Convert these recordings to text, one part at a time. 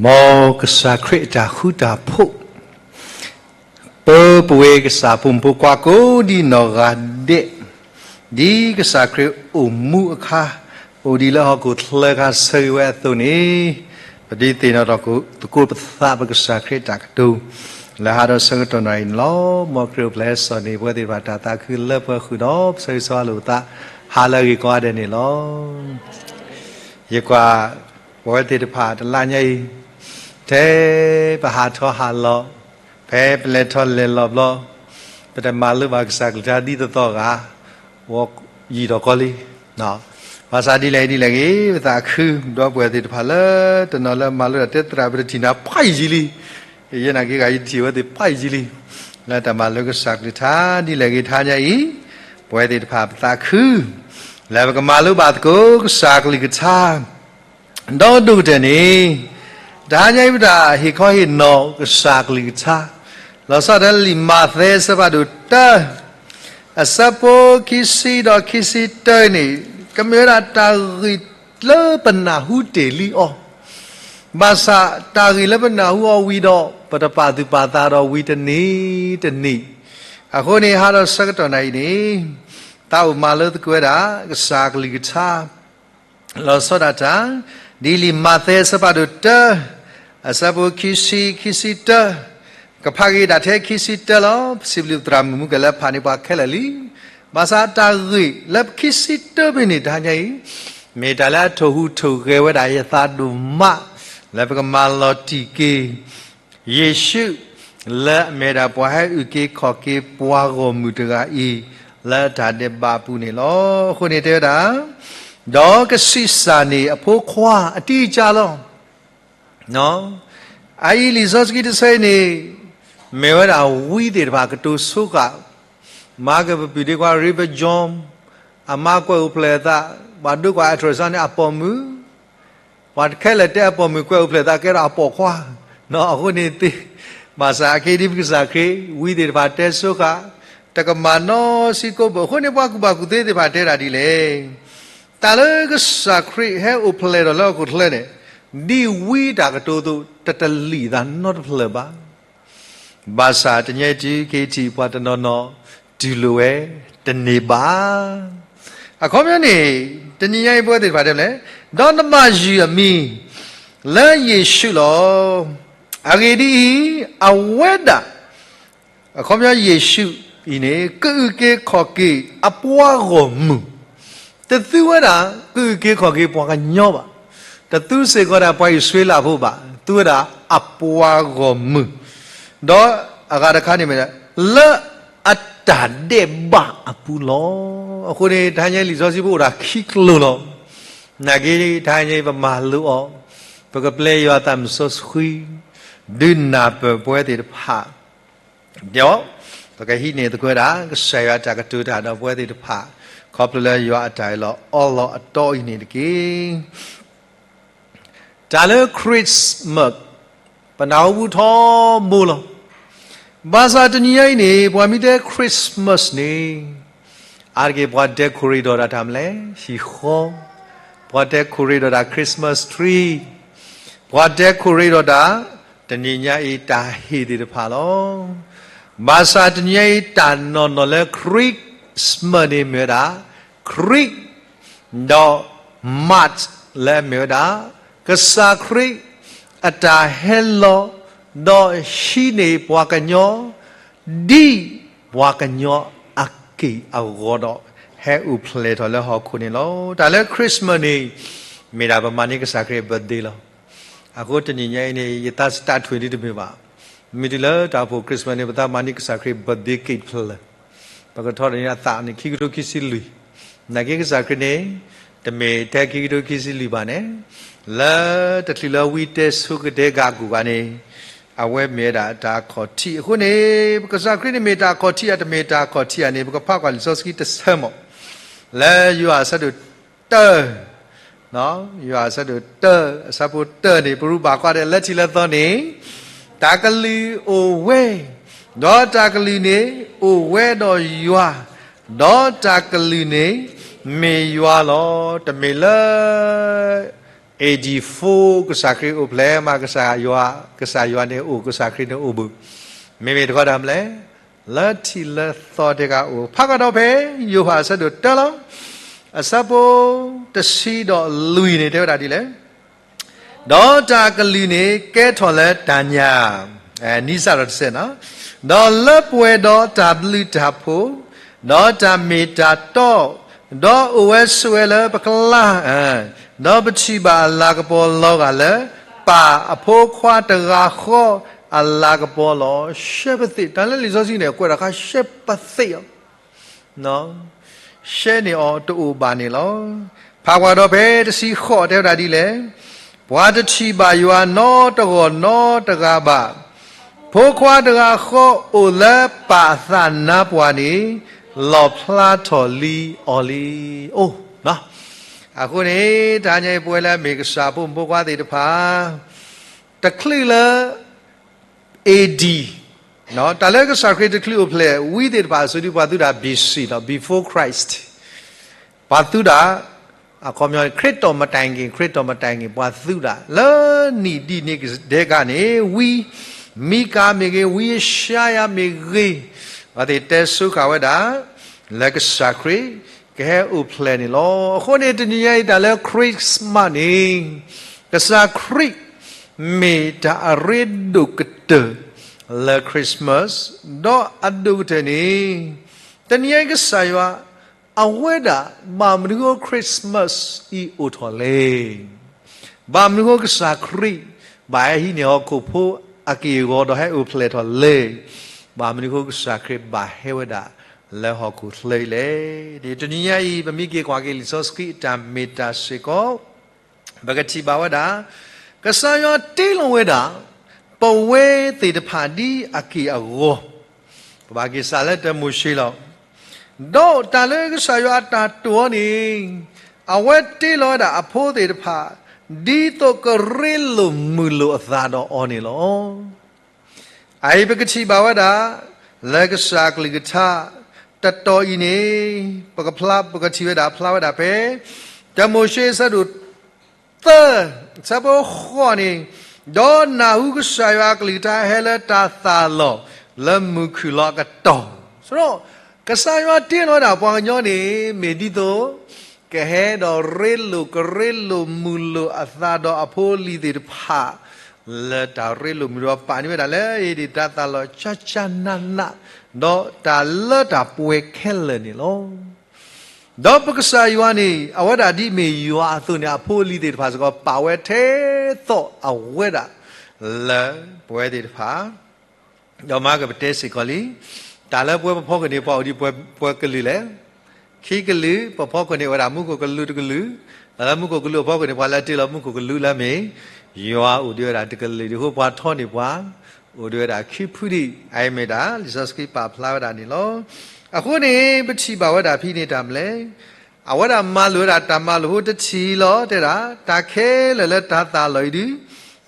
မ်ကစၢ်ခရံာ်အတၢ်ဃူတၢ်ဖိး ပၢပဝဲကစၢ်ဖိမုၣ်ဖိခွါကိးဒံနီၢ်ဂၤဒဲး, ဒ်ကစၢ်ခရံာ်အိၣ်မူအခါ, အိၣ်ဒံးလၢဟီၣ်ခိၣ်ချၢအခါဆၢဂ့ၤဝဲအသိးန့ၣ်, ပဒုးသ့ၣ်နီၣ်ထီၣ်သကိးပသးပကစၢ်ခရံာ်အတၢ်ကတိၤ လၢဟးထီၣ်ဆၢကတီၢ်နၣ်ရံၣ်န့ၣ်လီၤ. မ်ခရံာ်အိၣ်ဖျဲၣ်စီၤန့ၣ် ပဝဲသ့ၣ်တဖၣ်တၢ်သးခုလၢပှဲၤဃုာ်ဒီး ပဆၢဂ့ၤဆၢဝါလိာ်ပသး ဟါလၢအဂ့ၤကိးဂၤဒဲးန့ၣ်လီၤ. ယကွၢ် ပဝဲသ့ၣ်တဖၣ်တလါညါအံၤ, ထဲပဟးထီၣ်ဟးလီၤ, ဖဲပလဲၤထီၣ်လဲၤလီၤဘျီ, ပတမၤလိဘၣ်ကစၢ်ကလုၢ်ကထါဒ်သိးသိးဂၤ, ဝဲယံာ်ထီၣ်ကီလံ. ဘၣ်ဆၣ်ဒ်လဲၣ်ဒ်လဲၣ်ဂ့ၤ, ပသးခုဒီးပဝဲသ့ၣ်တဖၣ်လၢတနီၤလၢမၤလိတၢ်တဲသရၣ် ပတထံၣ်နၤပှၤယံာ်လံ, ယဲနာ်က့ဂၤ ယတထံၣ်ဝဲသ့ၣ်ပှၤယံာ်လံ, လၢတၢ်မၤလိကစၢ်ကလုၢ်ကထါဒ်လဲၣ်ဂ့ၤ တဟါညါအံၤ, ပဝဲသ့ၣ်တဖၣ်ပသးခု လၢပကမၤလိဘၣ်သကိးကစၢ်ကလုၢ်ကထါ ဒီးဒိၣ်ကတၢၢ်န့ၣ်, တဟါညါအံၤပတၢ်ဟ့ၣ်ခီဟ့ၣ်နီၤကစၢ်ကလုၢ်ကထါ, လီၤဆီဒၣ်တၢ်လၢလံာ်မးသဲအဆၢဖးဒိၣ်တၢ, အဆၢဖိခံဆံဒီးခံဆံတၢန့ၣ်, ကမ့ၢ်ဝဲဒၣ်တၢ်ဂ့ၢ်လၢပနၢ်ဟူတ့ၢ်လံအီၤ, ဘၣ်ဆၣ်တၢ်ဂ့ၢ်လၢပနၢ်ဟူအီၤဝံၤဒီး ပတပာ်သူၣ်ပာ်သးဒီးဝံၤတန့ၢ်တန့ၢ်, အဃိန့ၣ် ဟးထီၣ်ဆၢကတီၢ်နၣ်ရံၣ်န့ၣ်, သးအိၣ်မၤလိသကိးဝဲဒၣ် ကစၢ်ကလုၢ်ကထါ လီၤဆီဒၣ်တၢ်, ဒ်လံာ်မးသဲအဆၢဖးဒိၣ်တၢ, အဆၢဖိခံဆံ ခံဆံတၢ, ကဖးက့ၤဒၣ်ထဲခံဆံတၢလီၤ. ပစံးဘျုးပသရၣ်မုၣ်မူကဲၤလၢဖးန့ၢ်ပှၤခဲလၢာ်လံ. ဘၣ်ဆၣ်တၢ်ဂ့ၢ်လၢခံဆံတၢဖဲန့ၣ် တဟါညါအံၤ, မ့ၢ်တၢ်လၢအထိၣ်ဟူးထိၣ်ဂဲၤဝဲဒၣ်ယသးဒိၣ်မး, လၢပကမၤလီၤတံၢ်က့ၤ ယ့ၣ်ၡူး လၢအမ့ၢ်ဒၣ်ပှၤဟဲအုၣ်က့ၤခီၣ်က့ၤပှၤဂီၢ်မုၢ်တဂၤအံၤ, လၢတၢ်ဒဲးဘးအပူၤန့ၣ်လီၤ. အဃိန့ၣ်တဲဝဲဒၣ်, ဒီးကဆံးစၢ်န့ၢ်အဖိခွါအတံၢ်ကၢ်လီၤ. အအံၤလံာ်စီဆှံတဆၢအံၤန့ၣ်, မ့ၢ်ဝဲဒၣ်ဝံသ့ၣ်တဖၣ်ကတိၤဆိဃာ်, မၤကပပုာ်ဒ့ခွါ Reverend John, အမါကွဲးအိၣ်ဖျဲၣ်အသး, ပှၤဒိကွၢ် ultrasound န့ၣ် အပိာ်မုၣ် ပှၤခဲလၢာ်တဲအပိာ်မုၣ်ကွဲးအိၣ်ဖျဲၣ်သးကဲထီၣ်အပိာ်ခွါ, အဃိန့ၣ်သ့, ဘၣ်ဆၣ်အက့ဒ်ပကစၢ်ခရံာ် ဝံသ့ၣ်တဖၣ်တဲဆိဃာ်, တကမၣ်နီတစဲးကိးဘၣ်. အဃိန့ၣ်ပှၤကူၣ်ဘၣ်ကူၣ်သ့သ့ၣ်တဖၣ်တဲဒၣ်ဒ်လဲၣ်, တၢ်လၢကစၢ်ခရံာ်ဟဲအိၣ်ဖျဲၣ်ထီၣ်လၢဟီၣ်ခိၣ်ချၢန့ၣ်, ဒ်ဝံတၢ်ကတိၤအသိး တတလံာ်သးနီတဖျၢၣ်ဘၣ်. ဘၣ်ဆၣ်တနံၤအံၤတုၤက့ၤထံၣ်ပှၤတနီၤနီၤ တူၢ်လိာ်ဝဲတန့ၢ်ဘၣ်. အခီပညီန့ၣ်, တနံၤညါအံၤပဝဲသ့ၣ်တဖၣ်တဲလဲၣ်, ဒီးနဘၣ်ယုၢ်အမံၤ လၢယ့ၣ်ၡူးလီၤ. အဂ့ၢ်ဒ်အံၤ, အဝဲဒၣ်, အခီပညီယ့ၣ်ၡူးအံၤန့ၣ် ကအုၣ်က့ၤခီၣ်က့ၤအပှၤဂီၢ်မုၢ်, တသူဝဲဒၣ်ကအုၣ်က့ၤခီၣ်က့ၤပှၤကညီဘၣ်, တသူစ့ၢ်ကီးဒၣ်ပှၤအံၣ်စရ့လးဖိဘၣ်, သူဝဲဒၣ်အပှၤဂီၢ်မုၢ်, ဒီးအဂၤတခါန့ၣ်မ့ၢ်ဒၣ် လၢအတၢ်ဒဲးဘးအပူၤလီၤ. အဃိန့ၣ် တဟါညါအံၤလံာ်စီဆှံပအိၣ်ဒၣ်ခံကျိၤလီၤ. နာ်က့တဟါညါအံၤပမၤလိအီၤ, ပကပျဲယွၤအသးမုၢ်စီဆှံ, ဒုးနၢ်ပၢၢ်ပဝဲသ့ၣ်တဖၣ် ဒီးပကဟံးန့ၢ်သကိးဝဲဒၣ် ကစၢ်ယွၤအတၢ်ကတိၤတၢ်ဒီးပဝဲသ့ၣ်တဖၣ်, ခီဖျိလၢယွၤအတၢ်အၢၣ်လီၤအီလီၤအတီအံၤန့ၣ်တက့ၢ်. တၢ်လၢ Christmas, ပနၢ်ဟူဘူးထီဘိလီၤ. ဘၣ်ဆၣ်တနံၤညါအံၤန့ၣ် ပှၤမ့ၢ်တဲ Christmas န့ၣ်, အါတက့ၢ်ပှၤ decorate ဒီးဒၣ်တၢ်မနုၤလဲၣ်, ဟံၣ်ဃီ, ပှၤ decorate ဒီးဒၣ် Christmas tree, ပှၤ decorate ဒီးဒၣ် တနံၤညါအံၤတၢ်ဟ့ၣ်သ့ၣ်တဖၣ်လီၤ. ဘၣ်ဆၣ်တနံၤညါအံၤတၢ်နီၢ်နီၢ်လၢ Christmas န့ၣ်မ့ၢ်ဝဲဒၣ် ခရံာ်, ဒီး March လၢအမ့ၢ်ဝဲဒၣ် ကစၢ်ခရံာ်အတၢ်ဟဲလီၤ, ဒီးဟံးန့ၢ်ပှၤကညီ, ဒ်ပှၤကညီအက့ၢ်အဂီၤဒီး ဟဲအိၣ်ဖျဲၣ်ထီၣ်လၢဟီၣ်ခိၣ်န့ၣ်လီၤ. တၢ်လၢ Christmas န့ၣ် မ့ၢ်ဒၣ်ပမၤန့ၢ်ကစၢ်ခရံာ်အ birthday လီၤ. အဃိတနံၤညါအံၤန့ၣ် ယသးစတးထွဲဒ်တမ့ၢ်ဘၣ်. မ့ၢ်တုၤလၢတၢ်အိၣ်ဖှိၣ် Christmas န့ၣ် ပသးမၤန့ၢ်ကစၢ်ခရံာ် birthday cake တဖျၢၣ်, ပကထီၣ်န့ၢ်အသးန့ၣ် ခံကထိခံဆံလွံၢ်, နာ်က့ကစၢ်ခရံာ်န့ၣ် တမ့ၢ်ထဲခံကထိခံဆံလွံၢ်ဘၣ်န့ၣ်, လၢတချုးလၢဝံတဲဆိကတဲက့ၤအကူၣ်ဘၣ်န့ၣ်, အဝဲမ့ၢ်ဝဲဒၣ်တၢ်အခီၣ်ထံး. အဃိန့ၣ် ပကစၢ်ခရံာ်န့ၣ်မ့ၢ်တၢ်အခီၣ်ထံးဧါ တမ့ၢ်တၢ်အခီၣ်ထံးဧါန့ၣ် ပကဖးကွၢ်လံာ်စီဆှံတဆၢမး, လၢယိၤဟၣ်အဆၢဒိၣ်တၢ, ယိၤဟၣ်အဆၢဒိၣ်တၢ အဆၢဖိတၢန့ၣ် ပရူးဘၣ်ကွၢ်ဒီးလၢထံးလၢသီန့ၣ်, တၢ်ကလုၢ်အိၣ်ဝဲ, ဒီးတၢ်ကလုၢ်န့ၣ်အိၣ်ဝဲဒီးယွၤ, ဒီးတၢ်ကလုၢ်န့ၣ်မ့ၢ်ယွၤလီၤ. တမ့ၢ်လၢ A D four ကစၢ်ခရံာ်အိၣ်ဖျဲၣ်မး ကစၢ်ယွၤ, ကစၢ်ယွၤန့ၣ်အိၣ် ကစၢ်ခရံာ်န့ၣ်အိၣ်ဘၣ်. မ့မ့ၢ်တခီဒၣ်မလဲၣ်, လၢထံးလၢသီတဲကအိၣ် ဖးကဒီးဖဲ ယိၤဟၣ်အဆၢဒိၣ်တၢလီၤ. အဆၢဖိတဆံဒီးလွံၢ်န့ၣ် တဲဝဲဒၣ်ဒ်လဲၣ်. ဒီးတၢ်ကလုၢ်န့ၣ်ကဲထီၣ်လၢတၢ်ညၣ်, နံၣ်စးဒီးတစဲးနီၤ, ဒီးလၢပှဲၤဒီးတၢ်ဘျုးတၢ်ဖှိၣ်, ဒီးတၢ်မ့ၢ်တၢ်တီ, ဒီးအိၣ်ဝဲဆိးဝဲလၢပကျါ, ဒီးပထံၣ်ဘၣ်အလၤကပီၤလီၤဂာ်လၢ ပၢ်အဖိခွါတဂၤဃီအလၤကပီၤလီၤ. ရှဲပသ့ၣ်, တၢ်လၢလံာ်စီဆှံန့ၣ် ကွဲးဒၣ်ခါရှဲပသ့ၣ်အီၤ ရှဲန့ၢ်အီၤတအိၣ်ဘၣ်န့ၣ်လီၤ. ဖးကွၢ်ဒီးဖဲတဆံဃိးတဲဝဲဒၣ်ဒ်လဲၣ်. ပှၤတထံၣ်ဘၣ်ယွၤနီတဂီၢ်နီတဂၤဘၣ်. ဖိခွါတဂၤဃီအိၣ်လၢပၢ်အသးနါပှၢ်န့ၣ် လီၣ်ဖျါထီၣ်လံအီၤလံ. အိၣ်, အဃိန့ၣ် တဟါညါအံၤပဝဲလၢအမ့ၢ်ကစၢ်ဖိမုၣ်ဖိခွါသ့ၣ်တဖၣ် တချုးလၢ A D တၢ်လၢကစၢ်ခရံာ်တချုးအိၣ်ဖျဲၣ် ဝံသ့ၣ်တဖၣ်အစိၤဒ်ပှၤသူဒၣ် B C ဒီး before Christ ပှၤသူဒၣ်, အခီပညီ ခရံာ်တီၢ်မတၤက့ၤ ခရံာ်တီၢ်မတၤက့ၤ ပှၤသူဒၣ် လၢနံၣ်ဒံးနံၣ်ဒဲးကါန့ၣ် ဝံ, မံကၤမ့ၢ်ဂ့ၤ ဝံယၡါယၤမ့ၢ်ဂ့ၤ, အဝဲသ့ၣ်တဲဆိဃာ်ဝဲဒၣ် လၢကစၢ်ခရံာ် ကဟဲအိၣ်ဖျဲၣ်န့ၣ်လီၤ. အဃိန့ၣ် တနံၤညါအံၤတၢ်လၢ Christmas န့ၣ် ကစၢ်ခရံာ် မ့ၢ်တၢ်အရ့ဒိၣ်ကတၢၢ်လၢ Christmas ဒီးအဒိၣ်ကတၢၢ်န့ၣ် တနံၤညါအံၤကစၢ်ယွၤ အဝဲဒၣ် ဘၣ်မနုၤဃိ Christmas အံၤအိၣ်ထီၣ်လဲၣ်. ဘၣ်မနုၤဃိကစၢ်ခရံာ် ဘၣ်ဟဲဟံးန့ၢ်ဟီၣ်ခိၣ်ဖိအက့ၢ်အဂီၤဒီးဟဲအိၣ်ဖျဲၣ်ထီၣ်လဲၣ်. ဘၣ်မနုၤဃိကစၢ်ခရံာ်ဘၣ်ဟဲဝဲဒၣ်လၢဟီၣ်ခိၣ်ချၢအံၤလဲၣ်. တနံၤညါအံၤ ပမ့ၢ်က့ၤကွၢ်က့ၤလံာ်စီဆှံအတၢ်မ့ၢ်တၢ်စ့ၢ်ကီး ပကထံၣ်ဘၣ်ဝဲဒၣ် ကစၢ်ယွၤတ့လီၤဝဲဒၣ် ပဝဲသ့ၣ်တဖၣ်ဒ်အက့ၢ်အဂီၤ, ပဘၣ်က့ၤစးလၢတၢမိၤၡ့လီၤ. ဒီးတၢ်လၢကစၢ်ယွၤအတၢ်တိာ်အီၤန့ၣ် အဝဲတ့လီၤဝဲဒၣ်အဖိသ့ၣ်တဖၣ် ဒ်သိးကရ့လိာ်မုာ်လိာ်အသးဒီးအီၤန့ၣ်လီၤ. အအံၤပကထံၣ်ဘၣ်ဝဲဒၣ် လၢကစၢ်အကလုၢ်ကထါ တတီၤအံၤန့ၣ် ပကဖျါ ပကထံၣ်ဝဲဒၣ် ဖျါဝဲဒၣ်ဖဲ တၢမိၤၡ့အဆၢဒိၣ် သၢ, ဆၢဖိဃိးန့ၣ်, ဒီးနၢ်ဟူကစၢ်ယွၤအကလုၢ်ကထါဟဲလၢတၢ်သၣ်လီၤ လၢမုၢ်ခုၣ်လီၤအကတီၢ်, ဆိုတော့ ကစၢ်ယွၤတ့လီၤဝဲဒၣ်ပှၤကညီန့ၣ် မ့ၢ်ဒ်သိး ကဟဲဒီးရ့လိာ် ကရ့လိာ်မုာ်လိာ်အသးဒီးအဖိအလံၤသ့ၣ်တဖၣ် လၢတၢ်ရ့လိာ်မုာ်လိာ်ပာ်န့ၢ်ဝဲဒၣ်လၢ အံၤဒ်တၢ်သၣ်လီၤကၠၢ်ကၠၢ်နးနး ဒီးတၢ်လၢတၢ်ပှဲၤခဲလၢာ်န့ၣ်လီၤ. ဒီးပကစၢ်ယွၤန့ၣ် အဝဲဒၣ်ဒ်မ့ၢ်ယွၤအသိးန့ၣ် အဖိအလံၤသ့ၣ်တဖၣ်စ့ၢ်ကီး ပာ်ဝဲထဲသိးအဝဲဒၣ် လၢပဝဲသ့ၣ်တဖၣ် ဒီးမၤကပတဲစ့ၢ်ကီးလံ, တၢ်လၢပဝဲပဖီခိၣ်န့ၣ် ပှၤအိၣ်ဒံးပှဲၤကလုာ်လဲၣ်, ခံကလုာ်, ပဖီခိၣ်န့ၣ် အိၣ်ဝဲဒၣ်မူခိၣ်ကလူးတကလုာ်, တၢ်လၢမူခိၣ်ကလူးအဖီခိၣ်န့ၣ် ပှၤလၢတ့လီၤမူခိၣ်ကလူးလၢမ့ၢ် ယွၤအိၣ်ဒံးဝဲဒၣ်တကလုာ်, ဒ်ဃိပှၤထီန့ၢ်ပှၤ အိၣ်ဒံးဝဲဒၣ်ခံဖုဒံး, အအံၤမ့ၢ်ဒၣ် လံာ်စီဆှံပာ်ဖျါဝဲဒၣ်န့ၣ်လီၤ. အဃိန့ၣ် ပထံၣ်ဘၣ်ဝဲဒၣ်ဖဲန့ၣ်တၢ်မနုၤလဲၣ် အဝဲဒၣ်မၤလိာ်ဝဲဒၣ်တၢ်မၤလိာ်ဖိတထံၣ်လီၤ, တဲဒၣ် တၢ်ခဲလၢာ်လၢတၢ်သၣ်လီၤအံၤဒုး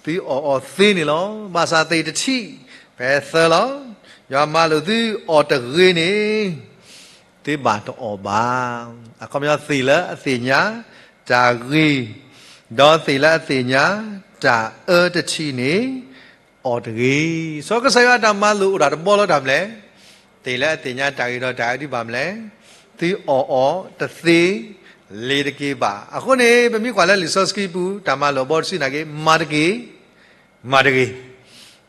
သုအီၣ်အီၤသ့န့ၣ်လီၤ. ဘၣ်ဆၣ်သ့ၣ်တထံၣ် ဖဲသၢလီၤ, ယွၤမၤလိာ်သုအီၣ်တဂ့ၤန့ၣ် သုဘၣ်တအီၣ်ဘၣ်. အခီပညီ သ့ၣ်လၢအသ့ၣ်ညါတၢ်ဂ့ၤ, ဒီးသ့ၣ်လၢအသ့ၣ်ညါတၢ်အၢတထံၣ်န့ၣ် အီၣ်တဂ့ၤ. စီၤကစၢ်ယွၤအတၢ်မၤလိာ်အိၣ်ဒၣ်တဘီလၢတၢ်မနုၤလဲၣ်, သ့ၣ်လၢအသ့ၣ်ညါတၢ်ဂ့ၤဒီးတၢ်အၢဒုးဘၣ်မနုၤလဲၣ်, သုအီၣ်အီၤတသ့လ့ၤတက့ၤဘၣ်. အဃိန့ၣ် ပမ့ၢ်ကွၢ်လၢလံာ်စီဆှံပူၤ တၢ်မၤလိာ်အဘီတဆံနာ်က့ မၤတက့ၢ်, မၤတဂ့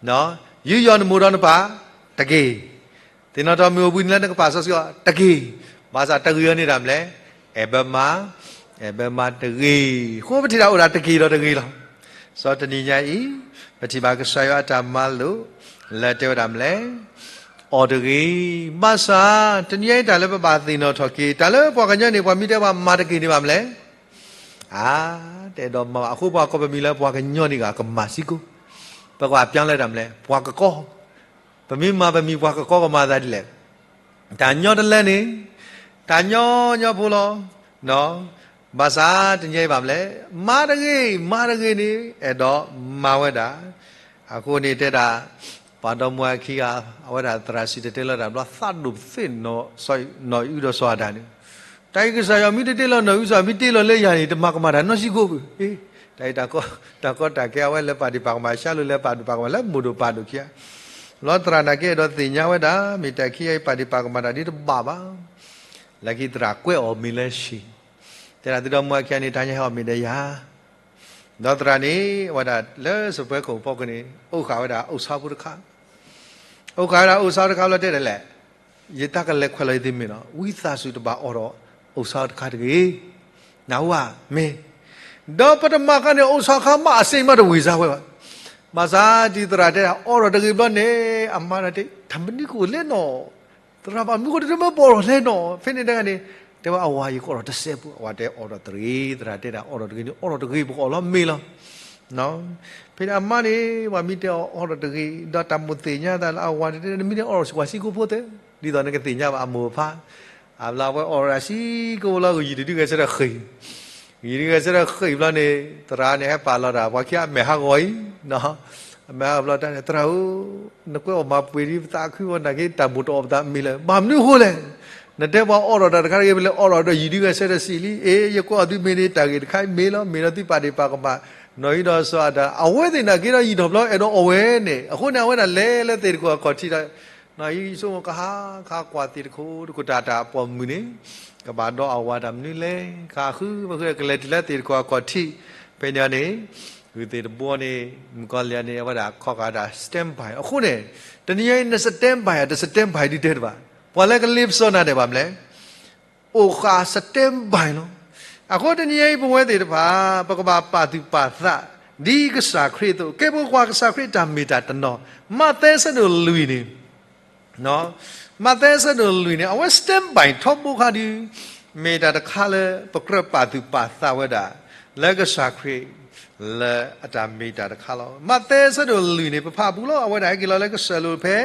ၤ, ယုယီၣ်နမိၢ်ဒီးနပၢ်တက့ၢ်, သ့ၣ်နီၣ်ထီၣ်မ့ၢ်အိၣ်ဘှံးနံၤလၢနကပာ်စီဆှံအီၤတက့ၢ်, ဘၣ်ဆၣ်တဂ့ၤအီၤန့ၣ်တၢ်မနုၤလဲၣ်, အဲၣ်ဘၢမၤ, အဲၣ်ဘၢမၤတဂ့ၤ. အဃိပထံၣ်တၢ်အိၣ်ဒၣ်တက့ၢ်ဒီးတဂ့ၤလီၤ. စီၤတနံၤညါအံၤ ပထံၣ်ဘၣ်ကစၢ်ယွၤအတၢ်မၤလိာ် လၢတဲဝဲဒၣ်မနုၤလဲၣ်, အီၣ်တဂ့ၤ. ဘၣ်ဆၣ် တနံၤညါအံၤတၢ်လၢပဘၣ်သ့ၣ်နီၣ်ထီၣ်က့ၤ တၢ်လၢပှၤကညီန့ၣ် ပှၤမ့ၢ်တဲပှၤမၤတက့ၢ်န့ၣ်ဘၣ်မနုၤလဲၣ်, အါ, တအဲၣ်ဒိးမၤဘၣ်. အဃိပှၤကိးပမံၤလၢပှၤကညီန့ၣ်ဂ့ၤ ကမၤစ့ၢ်ကီး, ပကွၢ်ပၠါလၢတၢ်မနုၤလဲၣ်, ပှၤကကီ, ပမ့ၢ်မၤပမံၤပှၤကကီကမၤသးဒ်လဲၣ်. တၢ်ညီတလၢန့ၣ်, တၢ်ညီညီဖိလီၤ. ဘၣ်ဆၣ်တနံၤညါအံၤဘၣ်မနုၤလဲၣ်, မၤတဂ့ၤ, မၤတဂ့ၤန့ၣ် အဲၣ်ဒိးမၤဝဲဒၣ်. အဃိန့ၣ်တဲဒၣ် ပှၤဒီမါဝၤခံဂၤ အဝဲဒၣ်သရၣ်စံၣ်တဲၤတဲလီၤတၢ်ဘျီ သးဒိၣ်သ့ၣ်နီၣ်အုဒီးစီၤအၤဒၣ်န့ၣ်, တၢ်အံၤကစၢ်ယွၤမ့ၢ်တတဲလီၤနီၢ်အု စီၤ မ့ၢ်တဲလီၤလၢယၤန့ၣ် တမၤကမၣ်တၢ်နီတစဲးဖိဘၣ်. တၢ်အံၤတၢ်ကီတၢ်ခဲ အဝဲလဲၤပာ်ဒံးပာ်ကမၣ် ဆါလိၤလဲၤပာ်ဒံးပာ်ကမၣ်လၢမိၢ်ဒိၣ်ပၢ်ဒိၣ်ခံဂၤ, လီၤသရၣ်နာ်က့ အဲၣ်ဒိးသ့ၣ်ညါဝဲဒၣ် မ့ၢ်တၢ်ခံဂၤအံၤ ပာ်ဒံးပာ်ကမၣ်တၢ်ဒ်တဘၣ်ဘၣ်. လၢခံသရၣ်ကွဲးအီၤမ့ၢ်လၢဆံး, တဲဒၣ်သုဒီမါခံဂၤန့ၣ် တဟါညါဟဲအီၣ်မ့ၤဒီးယၤ ဒီးသရၣ်န့ၣ် အဝဲဒၣ်လၢစပွဲခိၣ်ဖီခိၣ်န့ၣ် အိၣ်ဃာ်ဝဲဒၣ်အိၣ်ဆီဖိတခါ, အိၣ်ဃာ်ဝဲဒၣ်အိၣ်ဆီတခါဘျီတဲဒၣ်လဲၣ်, ယတၢ်ကလဲၤခွဲးလီၤယသ့မ့ၢ်နီၤ ဝံသးစူၤတဘၣ်အီၣ်ဒီးအိၣ်ဆီတခါတဂ့ၤ, နၢ်ဟူဧါ, မ့ၢ်, ဒီးပတမၤခါန့ၣ် အိၣ်ဆီခါမးအစ့မးတဝံၤစါဝဲဘၣ်. ဘၣ်ဆၣ်ဒ်သရၣ်တဲဒၣ်အီၣ်ဒီးတဂ့ၤဘျီန့ၣ် အမါတဲ တၢ်မနုၤကအိၣ်လဲၣ်နီၤ, သရၣ်ဘၣ်မနုၤဃိတမ့ၢ်ပအီၣ်ဒီးလဲၣ်နီၤ, ဖဲန့ၣ်တဂၤန့ၣ် တဲဝဲအဝၤ ယကအီၣ်ဒီးတစဲးဖိ, အဝၤတဲအီၣ်ဒီးတဂ့ၤ, သရၣ်တဲဒၣ်အီၣ်ဒီးတဂ့ၤန့ၣ် အီၣ်ဒီးတဂ့ၤ ပကအီၣ်လီၤမ့ၤလီၤ. ဖဲန့ၣ်အမါန့ၣ် ပှၤမ့ၢ်တဲအီၤအီၣ်ဒီးတဂ့ၤ ဒီးတၢ်မိၣ်သ့ၣ်ညါသးလၢအဝၤန့ၣ်တဲ နမ့ၢ်တဲအီၣ်ဒီးပှၤဆံးကိၣ်ဖိသ့, ဒ်သိးနကသ့ၣ်ညါဘၣ်အမိၢ်အဖါ, အဘျီအဝဲအီၣ်ဒီးဆံးကိၣ်ဖိလီၤ ဂုာ်ယံာ်တဒုဂဲၤဆၢထၢၣ်ဃ့ၢ်, ဂုာ်ယံာ်တဒုဂဲၤဆၢထၢၣ်ဃ့ၢ်ဘျီန့ၣ် သရၣ်န့ၣ်ဟဲပာ်လီၤတၢ် ပှၤခံဂၤအမဲာ်ဟးဂီၤအံၤ အမဲာ်ဟးဂီၤဘျီတၢ်န့ၣ် သရၣ်ဧၢ, နကွဲးအီၣ်မၤပှဲၤဒ်ပသးခုဝဲနာ်က့ တၢ်မိၣ်တအီၣ်ပသးမ့ၢ်လဲၣ်, ဘၣ်မနုၤအဃိလဲၣ်, နတဲပှၤအီၣ်ဒီးတၢ်တခါတဂ့ၤ ပလဲၤအီၣ်ဒီးဒီးယံာ်ဒုဂဲၤဆၢထၢၣ်ဆံးလံ, အ့ ယကွဲးအီၣ်သုမ့ၢ်န့ၣ် တၢ်ဂ့ၢ်တခါအံၤမ့ၢ်လီၤ, မ့ၢ်ဒီးသုပာ်ဒ့ၣ်ပာ်ကမၣ် နီၢ်အံၤဒီးစီၤအၤဒၣ် အဝဲသ့ၣ်နာ်က့ဒီးယံာ်ထီၣ်ဘျီအဲၣ်ဒိးအီၣ်ဝဲန့ၣ် အဃိန့ၣ် အဝဲဒၣ်လဲၤလၢသ့ၣ်တခိၣ်အခီၣ်ထံးဒီး နီၢ်အံၤဆိကမိၣ်ကဟါခါကွၢ်သ့ၣ်တခိၣ်တခိၣ် တၢ်တၢ်ပိာ်မုၣ်န့ၣ် ကဘၣ်ဒီးအဝၤတၢ်မနုၤလဲၣ်, ကဃုပဃုကလဲၤတုၤလၢသ့ၣ်တခိၣ်အခီၣ်ထံး, ဖဲန့ၣ်န့ၣ် ဂုၢ်သ့ၣ်တဘိန့ၣ် မုၣ်ကီၤလံၢ်န့ၣ် အဝဲဒၣ်ခီၣ်ဃာ်တၢ် stand by အဃိန့ၣ် တနံၤညါအံၤ န stand by တ stand by ဒုတဲတဘၣ်, ပှၤလၢကလ့ပစီနၤဒဲးဘၣ်မလဲၣ် အိၣ်ဃာ် stand by လီၤ. အဃိတနံၤအံၤပဝဲသ့ၣ်တဖၣ် ပကဘၣ်ပာ်သူၣ်ပာ်သး ဒ်ကစၢ်ခရံာ်အသိး ကဲပကွၢ်ကစၢ်ခရံာ်တၢ်မ့ၢ်တၢ်တနီၤ, မးသဲဆၢဒိၣ်လွံၢ်န့ၣ်, မးသဲဆၢဒိၣ်လွံၢ်န့ၣ် အဝဲ stand by ထီဘိခါဒုး မ့ၢ်တၢ်တခါလၢ ပကြၢးပာ်သူၣ်ပာ်သးဝဲဒၣ် လၢကစၢ်ခရံာ် လၢအတၢ်မ့ၢ်တၢ်တခါလီၤ. မးသဲဆၢဒိၣ်လွံၢ်န့ၣ် ပဖးပူၤလီၤ အဝဲဒၣ်ဟဲက့ၤလီၤလၢကစၢၢ်လိၤဖဲ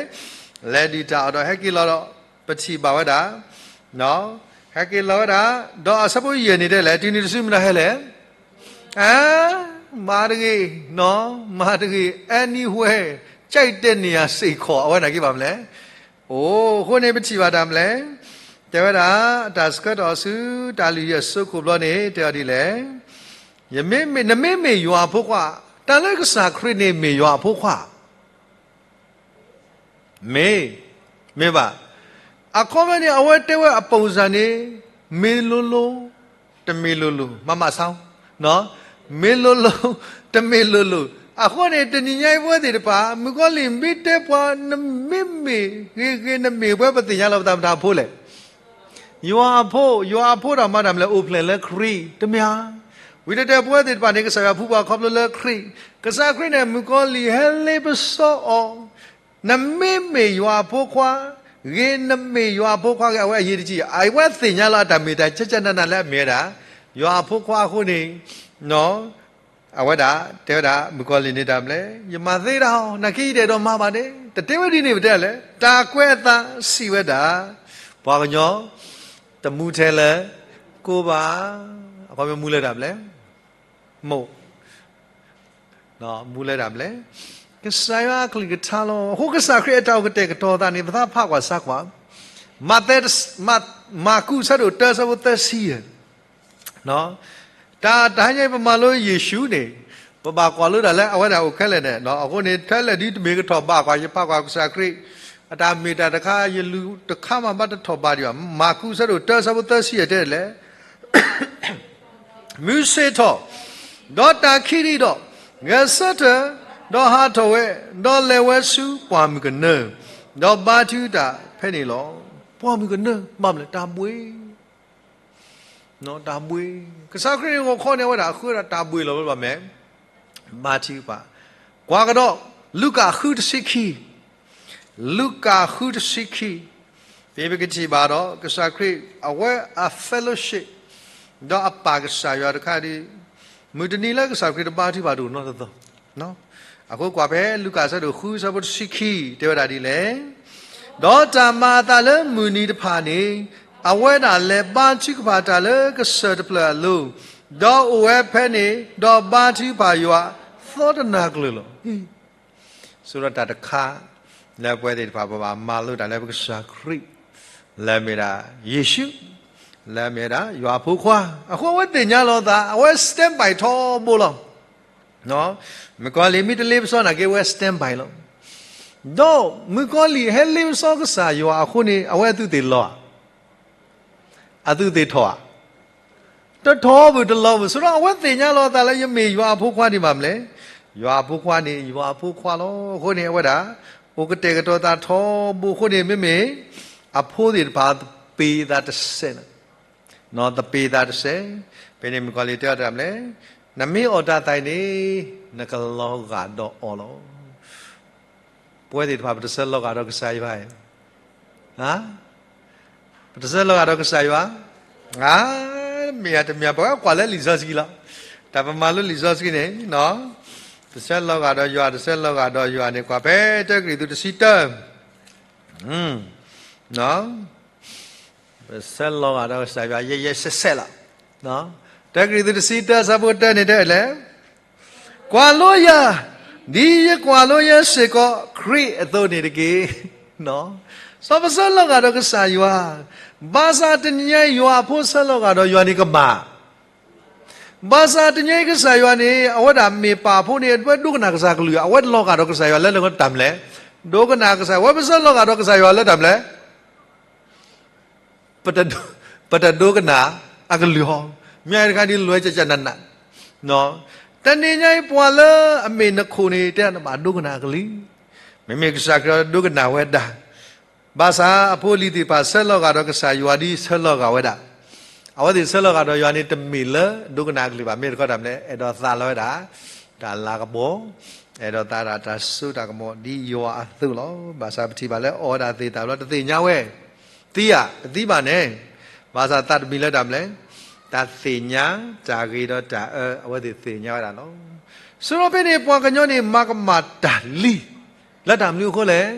လဲၤဒုၣ်တၢ်အီၤဒီး ဟဲက့ၤလီၤဒီး ပထံၣ်ဘၣ်ဝဲဒၣ် ဟဲက့ၤလီၤဝဲဒၣ် ဒီးအဆၢဖိယဲၢ်န့ၣ်တဲလဲၣ် တုၤနုၤတစုမနုၤဟဲလဲၣ်, အါ, မၤတဂ့ၤ, မၤတဂ့ၤ anywhere ကြိုက်တဲ့နေရာစ့ၢ်ကီး အဝဲနာ်က့ဘၣ်မလဲၣ်. အိၣ်ဃိန့ၣ်ပထံၣ်ဘၣ်တၢ်မလဲၣ်, တဲဝဲဒၣ် တၢ်ဆှၢထီၣ်ဆူတၢ်လုၢ်ဟံၣ်အစိခိၣ်ဘျီန့ၣ် တဲအီၤဒ်လဲၣ်, နမ့မ့ၢ်ယွၤအဖိခွါ, တၢ်လၢကစၢ်ခရံာ်န့ၣ်မ့ၢ်ယွၤအဖိခွါ မ့ၢ်, မ့ၢ်ဘၣ်. အခီပညီန့ၣ် အဝဲတဲဝဲအပိစၢ်န့ၣ် မ့ၢ်လိၤလိၤ, တမ့ၢ်လိၤလိၤ, မၤမၤဆါ, မ့ၢ်လိၤလိၤ, တမ့ၢ်လိၤလိၤ. အဃိန့ၣ် တနံၤညါအံၤပဝဲသ့ၣ်တဖၣ် မုၣ်ကီၤလံၢ်မ့ၢ်တဲပှၤ နမ့မ့ၢ်ဂ့ၤဂ့ၤ နမ့ၢ်ပှဲၤ ပသ့ၣ်ညါလီၤပသးမတၤဖိလဲၣ် ယွၤအဖိ, ယွၤအဖိတၢ်မၤတၢ်မလဲၣ် အိၣ်ဖျဲၣ်လၢခရံာ် တမ့ၢ်ဧါ. ဝံၤတဲတဲပဝဲသ့ၣ်တဖၣ်န့ၣ် ကစၢ်ယွၤဖှူပှၤခီဖျိလၢခရံာ်, ကစၢ်ခရံာ်န့ၣ် မုၣ်ကီၤလံၢ်ဟဲလ့ပစီအီၤ, နမ့မ့ၢ်ယွၤအဖိခွါ, ဂ့ၤနမ့ၢ်ယွၤအဖိခွါဂ့ၤ အဝဲအရေးတကြီး, အဝဲသ့ၣ်ညါလီၤအတၢ်မ့ၢ်တၢ်ဆဲးဆဲးနးနးလၢအမ့ၢ်ဝဲဒၣ် ယွၤအဖိခွါအဃိန့ၣ် အဝဲဒၣ်တဲဝဲဒၣ် မုၣ်ကီၤလံၢ်န့ၣ်တၢ်မလဲၣ်, ယမၤသ့တၢ်အီၤ နာ်က့ယတအဲၣ်ဒိးမၤဘၣ်န့ၣ် တတဲဝဲဒ်န့ၣ် ပတဲလဲၣ်, တၢ်ကွဲးအသးစံးဝဲဒၣ်, ပှၤကညီ တမူထဲလၢကိးဘၣ်, အခီပညီမူလၢတၢ်မလဲၣ်, မိၢ် မူလၢတၢ်မလဲၣ်, ကစၢ်ယွၤအကလုၢ်ကထါလီၤ. အဃိကစၢ်ခရံာ်အတၢ်အိၣ်ကတဲာ်ကတီၤသးန့ၣ် ပသးဖးကွၢ်ဆါကွၢ်, မးသဲ, မး, မၢ်ကူးဆၢဒိၣ်တၢဆၢဖိသၢဆံယဲၢ် တၢ်, တၢ်ဟါညါအံၤပမၤလိယ့ၣ်ၡူးန့ၣ် ပဘၣ်ကွၢ်လိတၢ်လၢအဝဲဒၣ်အိၣ်ခဲလၢာ်န့ၣ်, အဃိန့ၣ် ထဲလဲၣ်ဒုးတမ့ၢ်ကထီၣ်ဘးကွၢ် ယဖးကွၢ်ကစၢ်ခရံာ် အတၢ်မ့ၢ်တၢ်တခါ ယလူၤတခါမးဘၣ်တထီၣ်ဘးဒံးဘၣ်. မၢ်ကူးဆၢဒိၣ်တၢဆၢဖိသၢဆံယဲၢ်တဲလဲၣ် မုၢ်ဆ့ၣ်ထီၣ်, ဒီးတၢ်ခံးဒံးဒီး ဂဲၤဆၢထၢၣ်, ဒီးဟးထီၣ်ဝဲ, ဒီးလဲၤဝဲဆူပှၢ်မုၢ်ကနၢ, ဒီးဘါထုကဖၣ်ဖဲန့ၣ်လီၤ. ပှၢ်မုၢ်ကနၢ ဘၣ်မနုၤလဲၣ် တၢ်ဘှ့ၣ်, တၢ်ဘှ့ၣ်, ကစၢ်ခရံာ်န့ၣ်ဂီၤခီန့ၣ် အဝဲဒၣ်ဃုဝဲဒၣ်တၢ်ဘှ့ၣ်လီၤ ဘၣ်မနုၤလဲၣ် ဘါထုကဖၣ်, ကွၢ်ကဒီး လူၤကၣ်ဃုတဆံခံ, လူၤကၣ်ဃုတဆံခံ, ဖဲပကထံၣ်ဘၣ်ဒီး ကစၢ်ခရံာ် အဝဲအ fellowship ဒီးအပၢ်ကစၢ်ယွၤတခါဒ် မုၢ်တနံၤလၢကစၢ်ခရံာ်တဘါထုကဖၣ်တအိၣ်နီတသီ, အဃိကွၢ်ဖဲလူၤကၣ်ဆၢဒိၣ်ဃုဆၢဖိတဆံခံ တဲဝဲဒၣ်ဒ်လဲၣ်, ဒီးတၢ်မၤအသးလၢမုၢ်နံၤတဖၣ်န့ၣ် အဝဲဒၣ်လဲၤဘါထုကဖၣ်တၢ်လၢကစၢၢ်တဖျၢၣ်အလိၤ, ဒီးအိၣ်ဝဲဖဲန့ၣ် ဒီးဘါထုကဖၣ်ယွၤသီတနၤကျၢၤလီၤ. ဆိဒီးတၢ်တခါ လၢပဝဲသ့ၣ်တဖၣ် ပဘၣ်မၤလိတၢ်လၢပကစၢ်ခရံာ် လၢအမ့ၢ်ဒၣ်ယ့ၣ်ၡူး, လၢအမ့ၢ်ဒၣ်ယွၤအဖိခွါ, အဃိအဝဲသ့ၣ်ညါလီၤသး, အဝဲ stand by ထီဘိလီၤ. မုၣ်ကီၤလံၢ်မ့ၢ်တလ့ပစီနာ်က့ အဝဲ stand by လီၤ. ဒီးမုၣ်ကီၤလံၢ်ဟဲလ့ပစီကစၢ်ယွၤအဃိန့ၣ် အဝဲအသူၣ်သ့ၣ်လီၤဧါ, အသူၣ်သ့ၣ်ထီၣ်ဧါ, တထီၣ်ဘၣ်တလီၤဘၣ်. ဆိဒီးအဝဲသ့ၣ်ညါလီၤအသးလၢ ယမ့ၢ်ယွၤအဖိခွါဒံးဘၣ်မလဲၣ်. ယွၤအဖိခွါန့ၣ် ယွၤအဖိခွါလီၤ. အဃိန့ၣ် အဝဲဒၣ် အိၣ်ကတဲာ်ကတီၤသးထီဘိအဃိန့ၣ် မ့မ့ၢ်အဖိသ့ၣ်တဖၣ် သပ့ၤသးတစဲးလီၤ. သပ့ၤသးတစဲး. ဖဲန့ၣ်မုၣ်ကီၤလံၢ်တဲအီၤတၢ်မလဲၣ်, နမ့ၢ်အီၣ်တၢ်သးအံၤန့ၣ် နကလီၤဂာ်ဒီးအီၤလီၤ. ပဝဲသ့ၣ်တဖၣ် ပတဆၢလီၤဂာ်ဒီးကစၢ်ယွၤဧါ. ပတဆၢလီၤဂာ်ဒီးကစၢ်ယွၤ. မ့ၢ်ဧါတမ့ၢ်ဧါ ပဝဲကွၢ်လၢလံာ်စီဆှံလီၤ. တၢ်ပမၤလိလံာ်စီဆှံန့ၣ် တဆၢလီၤဂာ်ဒီးယွၤ တဆၢလီၤဂာ်ဒီးယွၤန့ၣ် ကွၢ်ဖဲတၢကရံၣ်သူးတဆံတၢ ပဆၢလီၤဂာ်ဒီးကစၢ်ယွၤ ယဲယဲဆဲးဆဲးလီၤ. တၢကရံၣ်သူးတဆံတၢ အဆၢဖိတၢန့ၣ်တဲလဲၣ်, ကွၢ်လိယၤ, ဒ်ယကွၢ်လိယဲစ့ၢ်ကီးခရံာ်အသိးန့ၣ်တက့ၢ်. စီၤပဆၢလီၤဂာ်ဒီးကစၢ်ယွၤ, ဘၣ်ဆၣ်တနံၤညါအံၤယွၤအဖိဆၢလီၤဂာ်ဒီးယွၤန့ၣ်ကမၣ် ဘၣ်ဆၣ်တနံၤညါအံၤကစၢ်ယွၤန့ၣ် အဝဲဒၣ်မ့ၢ်ပၢ်ဖိန့ၣ် အဝဲဒိကနၣ်ကစၢ်ကလုၢ် အဝဲတလီၤဂာ်ဒီးကစၢ်ယွၤလၢတၢ်မလဲၣ်. ဒိကနၣ်ကစၢ် အဝဲပဆၢလီၤဂာ်ဒီးကစၢ်ယွၤလၢတၢ်မလဲၣ်. ပတဒိကနၣ်အကလုၢ်ဟီ, မ့ၢ်တခါဒ်လဲၣ် ကကနန, တနံၤညါအံၤပှၤလၢအမ့ၢ်နခိၣ်န့ၣ် တဲနဘၣ်ဒိကနၣ်အကလုၢ်, မ့မ့ၢ်ကစၢ်ခရံာ်ဒိကနၣ်ဝဲဒၣ် ဘၣ်ဆၣ်အဖိအလံၤသ့ၣ်တဖၣ်ဆၢလီၤဂာ်ဒီးကစၢ်ယွၤဒ်ဆၢလီၤဂာ်ဝဲဒၣ်, အဝဲသ့ၣ်ဆၢလီၤဂာ်ဒီးယွၤန့ၣ် တမ့ၢ်လၢဒိကနၣ်အကလုၢ်ဘၣ်, မ့ၢ်တခီတၢ်မလဲၣ် အဲၣ်ဒိးသးလီၤဝဲဒၣ် တၢ်လၤကပီၤ, အဲၣ်ဒိးသးဒၣ်တၢ်စိတၢ်ကမီၤဒ်ယွၤအသိးလီၤ. ဘၣ်ဆၣ်ပထံၣ်ဘၣ်လၢအီၣ်ဝဲဒၣ်သ့ၣ်တဖၣ်ဘျီ တသ့ၣ်ညါဝဲ, သံဧါ, တသံဘၣ်န့ၣ်, ဘၣ်ဆၣ်သးတမံၤလၢတၢ်မလဲၣ်, တၢ်သ့ၣ်ညါတၢ်ဂ့ၤဒီးတၢ်အၢ အဝဲသ့ၣ်သ့ၣ်ညါဝဲဒၣ်လီၤ. ဆိဒီးဖဲန့ၣ် ပှၤကညီန့ၣ် မၤကမၣ်တၢ်လံ လၢတၢ်မနုၤအဃိလဲၣ်,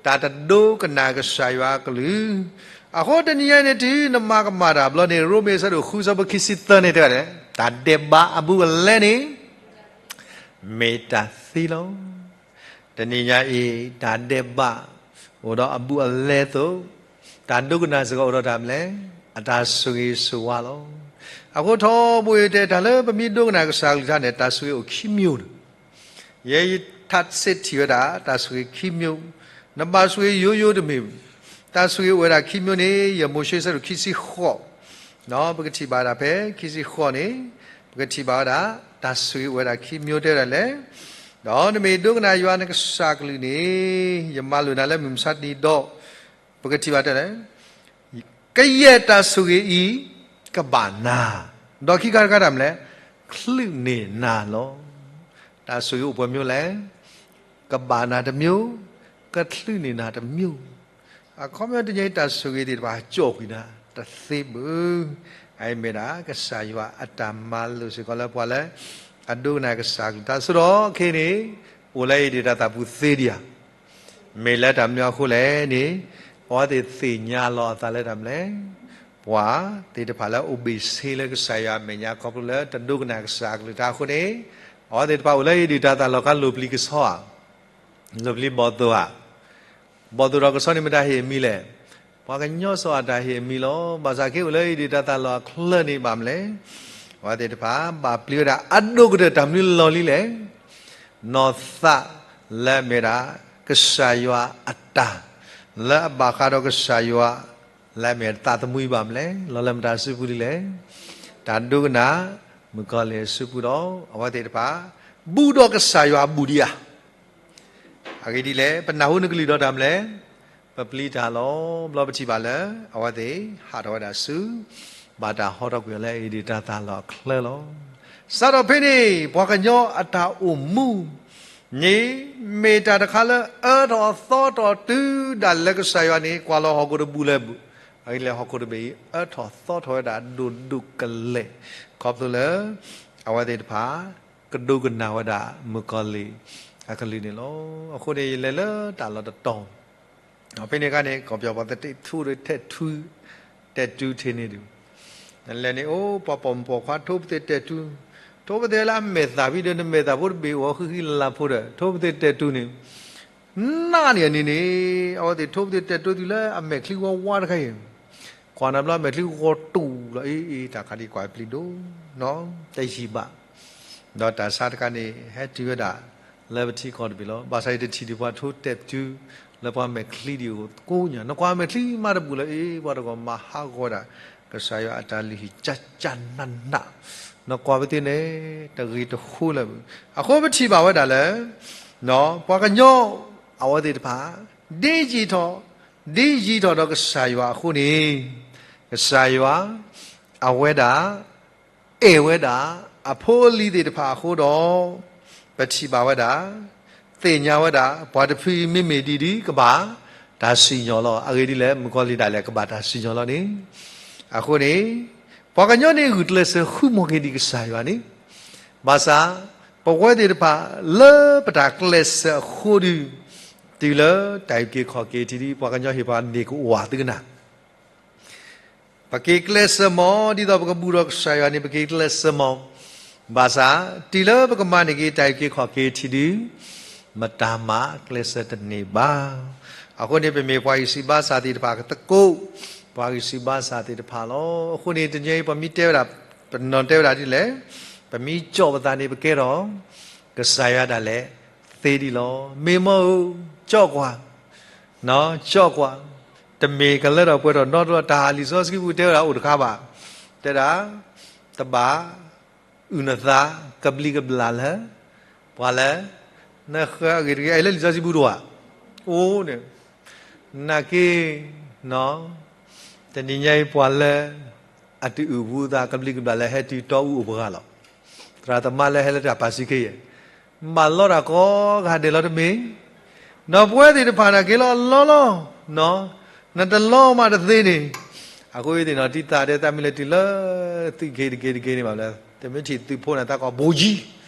တၢ်တဒိကနၣ်ကစၢ်ယွၤအကလုၢ်, အဃိတနံၤညါန့ၣ်တုၤ နမၤကမၣ်တၢ်ဘျီန့ၣ် ရိမ့ၤအဆၢဒိၣ်ဃု အဆၢဖိခံဆံသၢန့ၣ်တဲဝဲဒၣ်, တၢ်ဒဲးဘးအဘူးအလဲန့ၣ် မ့ၢ်တၢ်သံလီၤ. တနံၤညါအံၤ တၢ်ဒဲးဘး အိၣ်ဒီးအဘူးအလဲအသိး, တၢ်ဒိကနၣ်စ့ၢ်ကီးအိၣ်ဒီးတၢ်မလဲၣ်, အတၢ်ဆိၣ်ဂ့ၤဆိၣ်ဝါလီၤ. အဃိထီဘိယတဲ တၢ်လၢပမ့ၢ်ဒိကနၣ်ကစၢ်အကလုၢ်တခါန့ၣ် တၢ်ဆိၣ်ဂ့ၤအိၣ်ခံမျိုးန့ၣ် ယဲယထါစ့ထံၣ်ဝဲဒၣ် တၢ်ဆိၣ်ဂ့ၤခံမျိုး, နဘၣ်ဆိၣ်ဂ့ၤယိယိတမ့ၢ်, တၢ်ဆိၣ်ဂ့ၤအိၣ်ဝဲဒၣ်ခံမျိုးန့ၣ် ယမိၤၡ့ဆၢဒိၣ်ခံဆံဃိး, ပကထံၣ်ဘၣ်ဒၣ်ဖဲခံဆံဃိးန့ၣ်, ပကထံၣ်ဘၣ်ဝဲဒၣ် တၢ်ဆိၣ်ဂ့ၤအိၣ်ဝဲဒၣ်ခံမျိုးတဲဝဲဒၣ်လဲၣ်, ဒီးနမ့ၢ်ဒိကနၣ်ယွၤနကစၢ်ကလုၢ်န့ၣ် ယမၤလိာ်နၤလၢမုၢ်မဆါတနံၤဒီး, ပကထံၣ်ဘၣ်တဲလဲၣ် ကယဲၢ်တၢ်ဆိၣ်ဂ့ၤအံၤ ကဘၣ်နၤ, ဒီးခံခါတခါတၢ်မလဲၣ်, ချုးန့ၢ်နၤလီၤ. တၢ်ဆိၣ်ဂ့ၤအိၣ်ပှဲၤမျိုးလဲၣ်, ကဘၣ်နၤတမျိုး, ကချုးန့ၢ်နၤတမျိုး, အခီပညီတနံၤညါအံၤတၢ်ဆိၣ်ဂ့ၤသ့ၣ်တဖၣ် ကၠီၣ်ကွံာ်နၤ တသ့ဘၣ်. အအံၤမ့ၢ်ဒၣ် ကစၢ်ယွၤအတၢ်မၤလိာ်စ့ၢ်ကီးလၢပှၤလၢ အဒိကနၣ်ကစၢ်ကလုၢ် တၢ်ဆိဒီးခဲအံၤန့ၣ် အိၣ်လၢယဒုၣ်တၢ်သးပူၤသ့ဒံးဧါ. မ့ၢ်လၢတၢ်မနုၤအဃိလဲၣ်န့ၣ်, အဝဲသ့ၣ်သ့ၣ်ညါလီၤအသးလၢတၢ်မနုၤလဲၣ်, ပှၤသ့ၣ်တဖၣ်လၢအအိၣ်ဘ့ၣ်ဆ့လၢကစၢ်ယွၤအမဲာ်ညါ ခီဖျိလၢတဒိကနၣ်ကစၢ်အကလုၢ်တၢ်အဃိန့ၣ်, အဝဲသ့ၣ်တဖၣ်အိၣ်လၢယဒုၣ်တၢ်သးလီၢ်အခါ လိၣ်ပျံၤကဆှီဧါ, လိၣ်ပျံၤဘီၣ်သိၣ်ဧါ, ဘီၣ်သိၣ်ဒီးကဆှီန့ၣ်မ့ၢ်တၢ်ဟ့ၣ်အမံၤလဲၣ်. ပှၤကညီစိၤအတၢ်ဟ့ၣ်အမံၤလီၤ. ဘၣ်ဆၣ်ခဲအံၤအိၣ်လၢယဒုၣ်တၢ်သးလီၢ်အချၢန့ၣ်ဘၣ်မနုၤလဲၣ်, အဝဲသ့ၣ်တဖၣ် ဘၣ်ပျံၤဝဲဒၣ်အဒိၣ်ကတၢၢ်တၢ်မနုၤလီၢ်လံလဲၣ်. နီၢ်သးလၢအမ့ၢ်ဒၣ် ကစၢ်ယွၤအတၢ်, လၢအဘၣ်ဃးဒီးကစၢ်ယွၤ လၢအမ့ၢ်သးသမူအံၤဘၣ်မနုၤလဲၣ်, လီၤလၢမတၤအစုပူၤလံလဲၣ်. တၢ်ဒိကနၣ် မုၣ်ကီၤလံၢ်အစုပူၤဒီး အဝဲသ့ၣ်တဖၣ် ဘူးဒီးကစၢ်ယွၤအဘူးဒံးဧါ. အဂ့ၢ်ဒ်လဲၣ်, ပနၢ်ဟူနကလုၢ်ဒီးတၢ်မနုၤလဲၣ်, ပပျံၤတၢ်လီၤ. ဘျီပထံၣ်ဘၣ်လၢ အဝဲသ့ၣ်ဟးထီၣ်ဝဲဒၣ်ဆူ ဘၣ်တၢ်ဟီထီၣ်ကွံာ်အီၤလၢယဒုၣ်တၢ်သးလီၢ်အချၢလီၤ. စးထီၣ်ဖဲန့ၣ် ပှၤကညီအတၢ်အိၣ်မူ န့ၣ် မ့ၢ်တၢ်တခါလၢအၢထီၣ်သီထီၣ်တုၤဒၣ်လဲာ်ကစၢ်ယွၤန့ၣ် ကွၢ်လီၤဟီၣ်ခိၣ်တဘ့ၣ်လၢ အဂ့ၢ်ဒ်လဲၣ် ဟီၣ်ခိၣ်တဘ့ၣ်အံၤ အၢထီၣ်သီထီၣ်ဝဲဒၣ်ဒိၣ်ဒိၣ်ကလဲာ် ခီဖျိလၢ အဝဲသ့ၣ်တဖၣ် ကဒိကနၣ်ဝဲဒၣ်မုၣ်ကီၤလံၢ်အကလုၢ်န့ၣ်လီၤ. အဃိန့ၣ် ယလဲၤလၢတၢ်လီၢ်တတီၤ ဖဲန့ၣ်အခါန့ၣ် ကီၢ်ပယီၤပှၤသ့ၣ်ထူဒီး တဲာ်ထူတဲာ်တူၤထဲန့ၣ်ဒုး, နလဲၤန့ၣ် အိၣ်ပှၤပိာ်မုၣ်ပိာ်ခွါ ထိပသ့ၣ်တဲာ်တူၤ, ထိပသ့ၣ်လၢအမဲာ်သၣ်ဖဲဒီး နမဲာ်သၣ်ဖိတဘ့ၣ်အိၣ်ဃံဃံလၤလၤဖိဒီး ထိပသ့ၣ်တဲာ်တူၤန့ၣ်, နးန့ၢ်အန့ၣ်န့ၣ် အဝဲသ့ၣ်ထိပသ့ၣ်တဲာ်တူၤတုၤလၢအမဲာ်ချံဝါဝါတခါအံၤ, ကွၢ်နၤဘျီအမဲာ်ချံဂီၤတူာ်လီၤအံၤအံၤ တၢ်ခါဒ်ကွၢ်ပျံၤဒိၣ်နီၤ တယံာ်ဘၣ် ဒီးတၢ်ဆါတခါန့ၣ် ဟဲတုၤဝဲဒၣ်လၢပထံကီၢ်တဘ့ၣ်လီၤ. ဘၣ်ဆၣ်ယတထံၣ်ဒံးပှၤထိတဲာ်ပတုာ်လၢပှၤမဲာ်ချံဒံးအိၣ်ကိးညါ, နကွၢ်မဲာ်ချံမးတဘူၣ်လၢ အ့ ပှၤတဂီၢ်မၤဟးဂီၤဝဲဒၣ် ကစၢ်ယွၤအတၢ်လုၢ်ဟံၣ်ကၠၢ်ကၠၢ်နးနး, နကွၢ်ပသ့န့ၣ် တဂ့ၤတဃိလၢၤ. အဃိပထံၣ်ဘၣ်ဝဲဒၣ်လၢ ပှၤကညီ အဝဲသ့ၣ်တဖၣ် ဒ်ယံာ်ထီၣ် ဒ်ယံာ်ထီၣ်ဒီးကစၢ်ယွၤအဃိန့ၣ်, ကစၢ်ယွၤ အဝဲဒၣ် အဲၣ်ဝဲဒၣ် အဖိအလံၤသ့ၣ်တဖၣ်အဃိဒီး ပထံၣ်ဘၣ်ဝဲဒၣ် သ့ၣ်ညါဝဲဒၣ် ပှၤတဖုအံၤမ့မ့ၢ်ဒ်ဒ်ကဘၣ်တၢ်စံၣ်ညီၣ်လီၤ. အဂ့ၢ်ဒ်လဲၣ် မုၣ်ကီၤလံၢ်ဒၣ်လဲာ်ကဘၣ်တၢ်စံၣ်ညီၣ်လီၤန့ၣ်, အဃိန့ၣ် ပှၤကညီန့ၣ်ဂုာ်ကျဲးစၢးဃုမီၤက့ၤဒံးကစၢ်ယွၤန့ၣ်, ဘၣ်ဆၣ် ပဝဲသ့ၣ်တဖၣ်လၢပတၢ်ကျဲးစၢးအဃိဒီး တုၤလၢတၢ်အုၣ်က့ၤခီၣ်က့ၤထံးဒီး ပှၤကညီဟ့ၣ်ပှၤန့ၢ်ကအိၣ်ဝဲသုကနၣ် ပက့ၤကျဲးစၢးမီၤ ဒ်သိးပကဘူၣ်ထီၣ်ကစၢ်ယွၤန့ၣ် ပက့ၤကျဲးစၢးမီၤ, ဘၣ်ဆၣ် တုၤလၢပကမၤန့ၢ်က့ၤတၢ်အုၣ်က့ၤခီၣ်က့ၤထံးဒီး မတၤမးကျဲးစၢးတန့ၢ်ဘၣ်. အဃိန့ၣ် ပမ့ၢ်ပှၤဂံၢ်စၢ်ဘါစၢ်သ့ၣ်တဖၣ်ကသကိး ပှၤဂံၢ်စၢ်ဘါစၢ်သ့ၣ်တဖၣ်လီၤ. အဃိန့ၣ် တနံၤအံၤပမ့ၢ်တဲဝဲဒၣ် ပနီၢ်တဲဝဲဒၣ်ဒ်လဲၣ်, ပမ့ၢ်ကၠီၣ်ပသးန့ၣ် ပကဲထီၣ် ကစၢ်ယွၤဒၣ်လဲာ်သ့ဒံးလီၤ. မ့ၢ်မ့ၢ်ဧိၤ ကၠီၣ်ကွၢ် ကၠီၣ်ကွၢ်, တမ့ၢ်ကလၢထီၣ်ပှဲၤထီၣ်နီတဘျီ တၢ်လံာ်စီဆှံပူၤတဲဝဲဒၣ်အိၣ်တခါဘၣ်, တဲဒၣ် တဘၣ်အုၣ်နသးကဘျံးကဘျၣ်လၢ ပှၤလၢ နဃၢအဂ့ၢ်တဂ့ၤ အံၤလၢလံာ်စီဆှံပူၤတအိၣ်ဧါ, အိၣ်န့ၣ်, နာ်က့ တနံၤညါအံၤပှၤလၢ အတအုၣ်ဘူးအသးကဘျံးကဘျၣ်လၢဟဲတုၤတီအူအိၣ်ပှၤဂၤလီၤ. သရၣ်သမါလၢဟဲလၢတၢ်ပာ်စံးက့ယဲၢ် ဘၣ်လီတၢ်ကိးဂၤဒဲးလီၤတမ့ၢ်, ဒီးပဝဲသ့ၣ်တဖၣ်နာ်က့လီၤလီလီၤ, နတလီမးတသ့န့ၣ်, အဃိသ့ၣ်နီၤ တံၢ်သးဒဲးသးမ့ၢ်လဲၤတုၤလၢ သုးက့တက့တက့န့ၣ်ဘၣ်မလဲၣ်, တမ့ၢ်ထံၣ်သုးဖိန့ၣ် သးကိးဘိၣ်ကံ,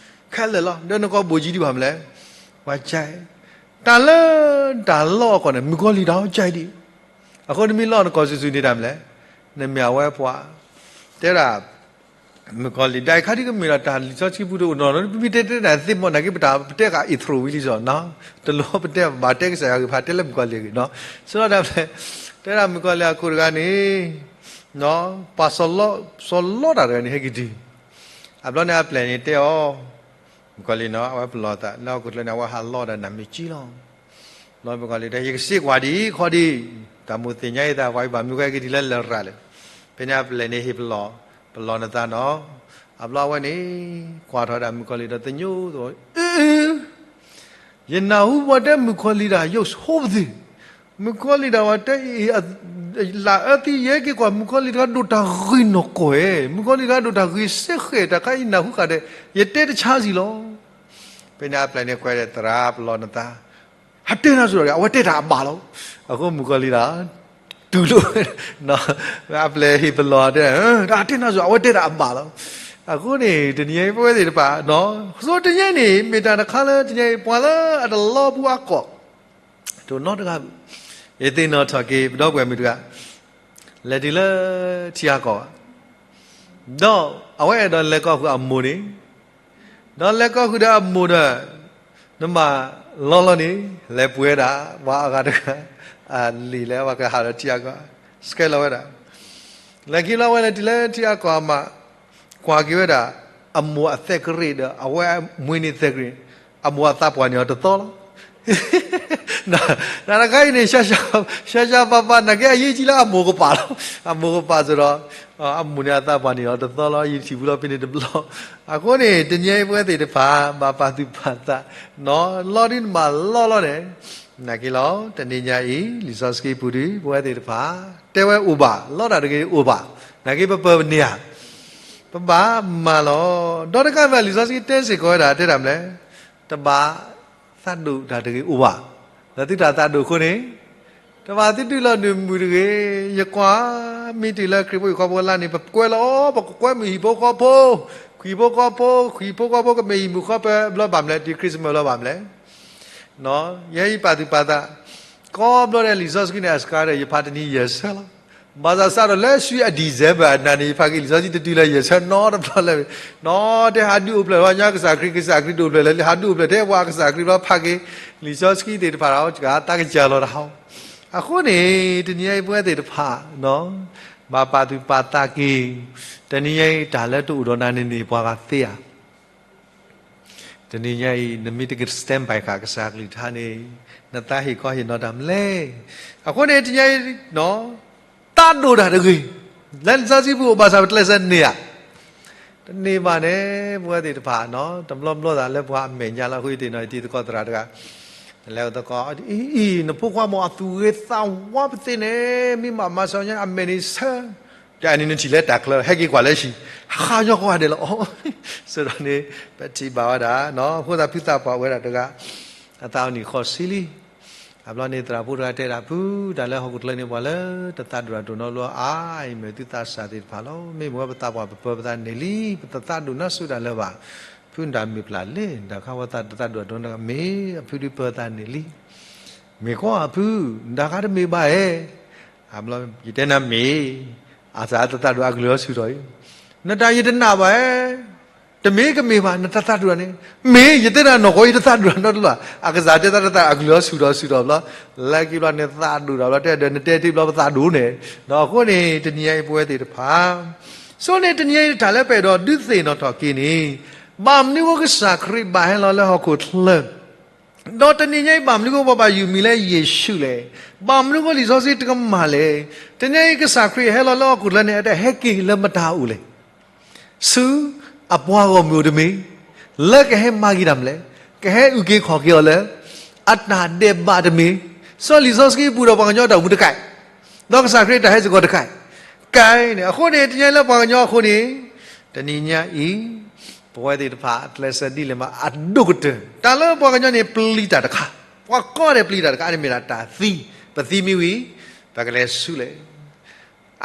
ခဲလၢာ်လီၤ ဒီးနကိးဘိၣ်ကံဒံးဘၣ်မလဲၣ်, ပှၤကၠဲ, တၢ်လၢ တၢ်လီၢ်အကီၢ်န့ၣ် မုၣ်ကီၤလံၢ်တၢ်အီၣ်ကၠဲဒံး, အဃိနမ့ၢ်လီနကိးစုာ်စုာ်န့ၣ်တၢ်မလဲၣ်, နမ့ၢ်အဝဲပှၤ, တဲဒၣ် မုၣ်ကီၤလံၢ် ဒ်ခါဒ်ကမ့ၢ်ဒီးတၢ်လံာ်စီဆှံပူၤတအိၣ်နီၤနီၤ ပမ့ၢ်တဲတဲဒၣ်သ့ၣ်မီၢ်နာ်က့ ပတၢ်ပတဲဃာ်အံးထရူးဝံၤလံစီနီၤ, တလိၣ်ပတဲဘၣ်တဲကစၢ်ယွၤဂ့ၢ်ဖးတဲလၢမုၣ်ကီၤလံၢ်အဂ့ၢ်နီၤ, ဆိဒီးတၢ်မလဲၣ်, တဲဒၣ်မုၣ်ကီၤလံၢ်အခိၣ်တဂၤန့ၣ်, ပှၤစီၤလီတၢ်တဂၤန့ၣ် ဟဲက့ၤတုၤ, အဘျီန့ၣ်အပျဲၢ်န့ၣ်တဲအီၤ, မုၣ်ကီၤလံၢ်နီၤ အဝဲပလီၢ်သး လၢဟီၣ်ခိၣ်ချၢန့ၣ် အဝဲဟးလီတၢ်နၢ်မ့ၢ်ကံလီၤ လီမုၣ်ကီၤလံၢ်ဒီး ယကစ့ကွၢ်ဒံးခီဒံး, တၢ်မိၣ်သ့ၣ်ညါအသး ပှၤအံၤဘၣ်မနုၤဃိဟဲက့ၤတုၤလၢလရာ်လဲၣ်, ဖဲန့ၣ်အပျဲၢ်န့ၣ်ဟ့ၣ်ပလီၢ်, ပလီၢ်နသးနီၤ, အဘျီအဝဲန့ၣ်, ကွၢ်ထီၣ်ဒၣ်မုၣ်ကီၤလံၢ်ဒီးသညိသဝီ, အ့ ယနၢ်ဟူပှၤတဲမုၣ်ကီၤလံၢ်တၢ်ယိးဆိပသ့ၣ်, မုၣ်ကီၤလံၢ်တၢ်ဝဲတဲအံၤ, လၢအၢသံယဲက့ၤကွၢ် မုၣ်ကီၤလံၢ်တဂၤဒိၣ်တၢ်ဂ့ၤနီၢ်ကီၢ်ဧဲ, မုၣ်ကီၤလံၢ်တဂၤဒိၣ်တၢ်ဂ့ၤစ့ၢ်ဃဲၣ် တၢ်ခါအံၤနၢ်ဟူဃာ်ဒီး, ယတဲတဆါစံၣ်လီၤ ဖဲန့ၣ်အပျဲၢ်န့ၣ်ကွဲးဒီးသရၣ်ပလီၢ်နသး, ဟးတဲနၤစိၤဒီး အဝဲတဲတၢ်အဘၣ်လီၤ, အဃိမုၣ်ကီၤလံၢ်ဒီး, တုၤလိာ်, အပျဲၢ်ဟ့ၣ်ပလီၢ်တဲ, တၢ်တဲနၤစိၤ အဝဲတဲတၢ်အဘၣ်လီၤ, အဃိန့ၣ် တနံၤအံၤပဝဲသ့ၣ်တဖၣ်, ဆိတနံၤအံၤန့ၣ် မ့ၢ်တၢ်တခါလၢတနံၤအံၤ ပှၤလၢအတလီဘၣ်အကီၢ် တအိၣ်နီတဂၤ, ယသ့ၣ်နီၣ်ထီၣ်က့ၤ ပဒီပုၢ်ဝဲၢ်မုၣ်တဂၤ, လဲၤတုၤလၢထံအကီၢ်ဘၣ်, ဒီးအဝဲအဲၣ်ဒိးလဲၤကီၢ်ဃုာ်အမိၢ်န့ၣ်, ဒီးလဲၤကီၢ်ဃုာ်ဒီးအမိၢ်ဒီး, နမၤလီလီန့ၣ်, လဲၤပှ့ၤဝဲဒၣ်, ပှၤအဂၤတဂၤ, အလံာ်လၢပှၤကဟးဒီးထံအကီၢ်, ဆှဲလီၤဝဲဒၣ်, လဲၤခံလီၤဝဲလဲၤတုၤလၢထံအကီၢ်အမး, ကွၢ်က့ၤဝဲဒၣ်, အမိၢ်အသဲကရ့ၣ်ဒီး အဝဲမွေးနေ့သဲကရ့ၣ်, အမိၢ်အသးပှၢ်န့ၢ်အီၤတသီလီၤ တၢ်တခါအံၤန့ၣ် ရှါရှါပၤပၤ နာ်က့အရေးကြီးလၢအမိၢ်ကပာ်လီၤ, အမိၢ်ကပာ်စ့ၢ်ဒီး, အမိၢ်န့ၣ်အသးပှၢ်န့ၢ်အီၤတသီလီၤ ယထံၣ်ဘူးလီၤဖဲန့ၣ်တဘျီ, အဃိန့ၣ် တနံၤအံၤပဝဲသ့ၣ်တဖၣ် ဘၣ်ပာ်သူၣ်ပာ်သး, နီၤ လီဒ်နမၤလီလီန့ၣ်, နာ်က့လီၤ တနံၤညါအံၤ လံာ်စီဆှံပူၤဒီး ပဝဲသ့ၣ်တဖၣ်, တဲဝဲအိၣ်ဘၣ် လီတၢ်တဂ့ၤအိၣ်ဘၣ်, နာ်က့ပပၢၤပန့ၢ်ဧါ ပဘၣ်မၤလီၤ, ဒီးတကးဘၣ်လံာ်စီဆှံတဲစ့ၢ်ကီးဝဲဒၣ် တဲဒၣ်မလဲၣ်, တဘၣ်သးဒိၣ်တၢ်တဂ့ၤအိၣ်ဘၣ်, ဒီးသုတၢ်သးဒိၣ်အဃိန့ၣ်, တဘၣ်သုဒုးလီၤဒုးမုၢ်တဂ့ၤ, ယကွၢ်, မ့ၢ်တုၤလၢခရံာ်ဖိဟံၣ်ဖိဃီဖိလါန့ၣ် ပကွဲးလီၤ, ပကကွဲးမုၢ်ဟံၣ်ဖိဃီဖိ, ဟံၣ်ဖိဃီဖိ, ဟံၣ်ဖိဃီဖိကမ့ၢ်ဟံၣ်မုၢ်ဃီပၢၤဘျီဘၣ်မလဲၣ်, တုၤ Christmas ဘျီဘၣ်မလဲၣ် ယဲအံၤပာ်သူၣ်ပာ်သး, ကိးဘျီဒဲးလံာ်စီဆှံန့ၣ် အစှၤဒီး ယဖးတနံၤယဲၢ်ဆၢလီၤ, ဘၣ်ဆၣ်စးထီၣ်လၢဆူအ December အနၤန့ၣ် ယဖးက့ၤလံာ်စီဆှံတတုၤလၢယဲၢ်ဆၢနီတဘျီလၢၤ, နီတဲဟးဒုးအိၣ်ဖျဲၣ်လီၤ ညီကစၢ်ခရံာ် ကစၢ်ခရံာ်တအိၣ်ဖျဲၣ်လၢၤ ဟးဒုးအိၣ်ဖျဲၣ်ထဲပှၤကစၢ်ခရံာ်ဘျီဖးက့ၤ, လံာ်စီဆှံသ့ၣ်တဖၣ်ဒီး တဂၤသးကစၢ်လီၤတဟီ, အဃိန့ၣ် တနံၤအံၤပဝဲသ့ၣ်တဖၣ်, ဘၣ်ပာ်သူၣ်ပာ်သးက့ၤ, တနံၤအံၤတၢ်လၢတအိၣ်ဒီးနၤန့ၣ်န့ၣ် ပှၤဂၤသ့ဧါ တနံၤညါအံၤ နမ့ၢ်တက stand by ဃာ်ကစၢ်ကလုၢ်ကထါန့ၣ် နသးဟ့ၣ်ခီဟ့ၣ်နီၤတၢ်မနုၤလဲၣ်. အဃိန့ၣ် တနံၤညါအံၤ သးဒိၣ်တၢ်တဂ့ၤ, လၢလံာ်စီဆှံပူၤအိၣ်ဘၣ်ဆၣ်ပကျဲးစၢးန့ၢ်ဧါ. တန့ၢ်ဘၣ်န့ၣ် ပဝဲသ့ၣ်တဖၣ် တဘျီဘျီသးလၢပှၤအမဲာ်ညါလီၤ. အဃိတ့ၢ်နီၤ ယတံၤသကိးသရၣ်တဂၤ လဲၤအိၣ်သကိး အံၤ နဖိခွါမ့ၢ်အသူၣ်ဂ့ၤသးဝါပသ့ၣ်န့ၣ် မ့ၢ်မၤမၤစၢၤညါ အမဲာ်န့ၣ်ဆၢ တၢ်အံၤန့ၣ်နထံၣ်လၢတၢ်ချၢ ဟဲက့ၤကွၢ်လၢဟံၣ် ဟးညီကွၢ်ဒဲးလီၤ. အီၤ စ့ၢ်ဒီးန့ၣ် ပထံၣ်ဘၣ်ဝဲဒၣ် အဃိသတးဖုသးပှၢ်ဝဲဒၣ်တဂၤ အသးအိၣ်နံၣ်ဃီးဆံလံ. အဘျီန့ၣ် သရၣ်ဖိတဂၤတဲဒၣ်ဖု တၢ်လၢဟီၣ်ခိၣ်ချၢန့ၣ် ပှၤလၢတသးဒိၣ်တၢ်ဒိၣ်နီတဘျီအါအံၤ မ့ၢ်သုသးစၢ်သ့ၣ်တဖၣ်လီၤ. မ့ၢ်မ့ၢ်ဝဲပသးပှၢ်ပပၢၤပသးန့ၣ်လံ ပတသးဒိၣ်နီတစဲးဒၣ်လၢၤဘၣ်. ဖု နတၢ်မ့ၢ်ပျၢ်လဲၣ် တၢ်ခါဝဲသးတသးဒိၣ်တၢ်ဒိၣ်နီတဂၤ မ့ၢ်အဖုဒုးပၢၤသးန့ၣ်လံ. မ့ၢ်ကွၢ်ဖု နတၢ်ခါတမ့ၢ်ဘၣ်ဧါ. အဘျီ ယတဲနၤမ့ၢ် အသးတသးဒိၣ်အကလုၢ်အီၤဆူၣ်ထီၣ်အံၤ နတၢ်ယတနာ်ဘၣ်ဧါ. တမ့ၢ်ကမ့ၢ်ဘၣ် နတသးဒိၣ်တၢ်န့ၣ် မ့ၢ်ယတဲနၤနီၢ်ကီၢ် ယတသးဒိၣ်တၢ်နီတဘျီဘၣ်. အကစၢ်တဲသးတသးအကလုၢ်အီၤဆူၣ်ထီၣ်ဆူၣ်ထီၣ်ဘျီ လၢခံဘျီန့ၣ်သးဒိၣ်တၢ်ဘျီ တဲဒီးနတဲတ့ၢ်ဘျီပသးဒိၣ်န့ၣ်. ဒီးအဃိန့ၣ် တနံၤညါအံၤပဝဲသ့ၣ်တဖၣ် ဆိန့ၣ်တနံၤညါအံၤတၢ်လၢပအဲၣ်ဒိးဒုးသ့ၣ်နီၣ်ထီၣ်က့ၤန့ၣ် ဘၣ်မနုၤအဃိကစၢ်ခရံာ်ဘၣ်ဟဲလီၤလၢဟီၣ်ခိၣ်ချၢ ဒီးတနံၤညါအံၤဘၣ်မနုၤအဃိပှၤဘၣ်ယုၢ်မံၤလၢယ့ၣ်ၡူးလဲၣ်. ဘၣ်မနုၤအဃိလံာ်စီဆှံတကမၣ်လဲၣ်. တနံၤညါအံၤကစၢ်ခရံာ်ဟဲလီၤလၢဟီၣ်ခိၣ်ချၢန့ၣ် အတဟဲက့ၤလၢမတၤအိၣ်လဲၣ်. ဆူအပှၤဂီၢ်မုၢ်အိၣ်တမ့ၢ် လၢကဟဲမၤက့ၤတၢ်မနုၤလဲၣ်, ကဟဲအုၣ်က့ၤခီၣ်က့ၤအီၤလၢ အတၢ်ဒဲးဘးတမ့ၢ်, စီၤလံာ်စီဆှံပူၤဒီးပှၤကညီတၢ်အိၣ်မူတကး, ဒီးကစၢ်ခရံာ်တၢ်ဟဲစ့ၢ်ကီးတကး, ကဲန့ၣ် အဃိန့ၣ် တနံၤညါလၢပှၤကညီအဃိန့ၣ်, တနံၤညါအံၤ ပဝဲသ့ၣ်တဖၣ် ကျဲးစၢးဒ်လဲၣ်မး အဒိၣ်ကတၢၢ် တၢ်လၢပှၤကညီန့ၣ် ပျံၤတၢ်တခါ, ပှၤကိးဂၤဒဲးပျံၤတၢ်တခါ အန့ၣ်မ့ၢ်ဒၣ်တၢ်သံ, ပသံမ့ၢ်ဝံၤ ပကလဲၤဆူလဲၣ်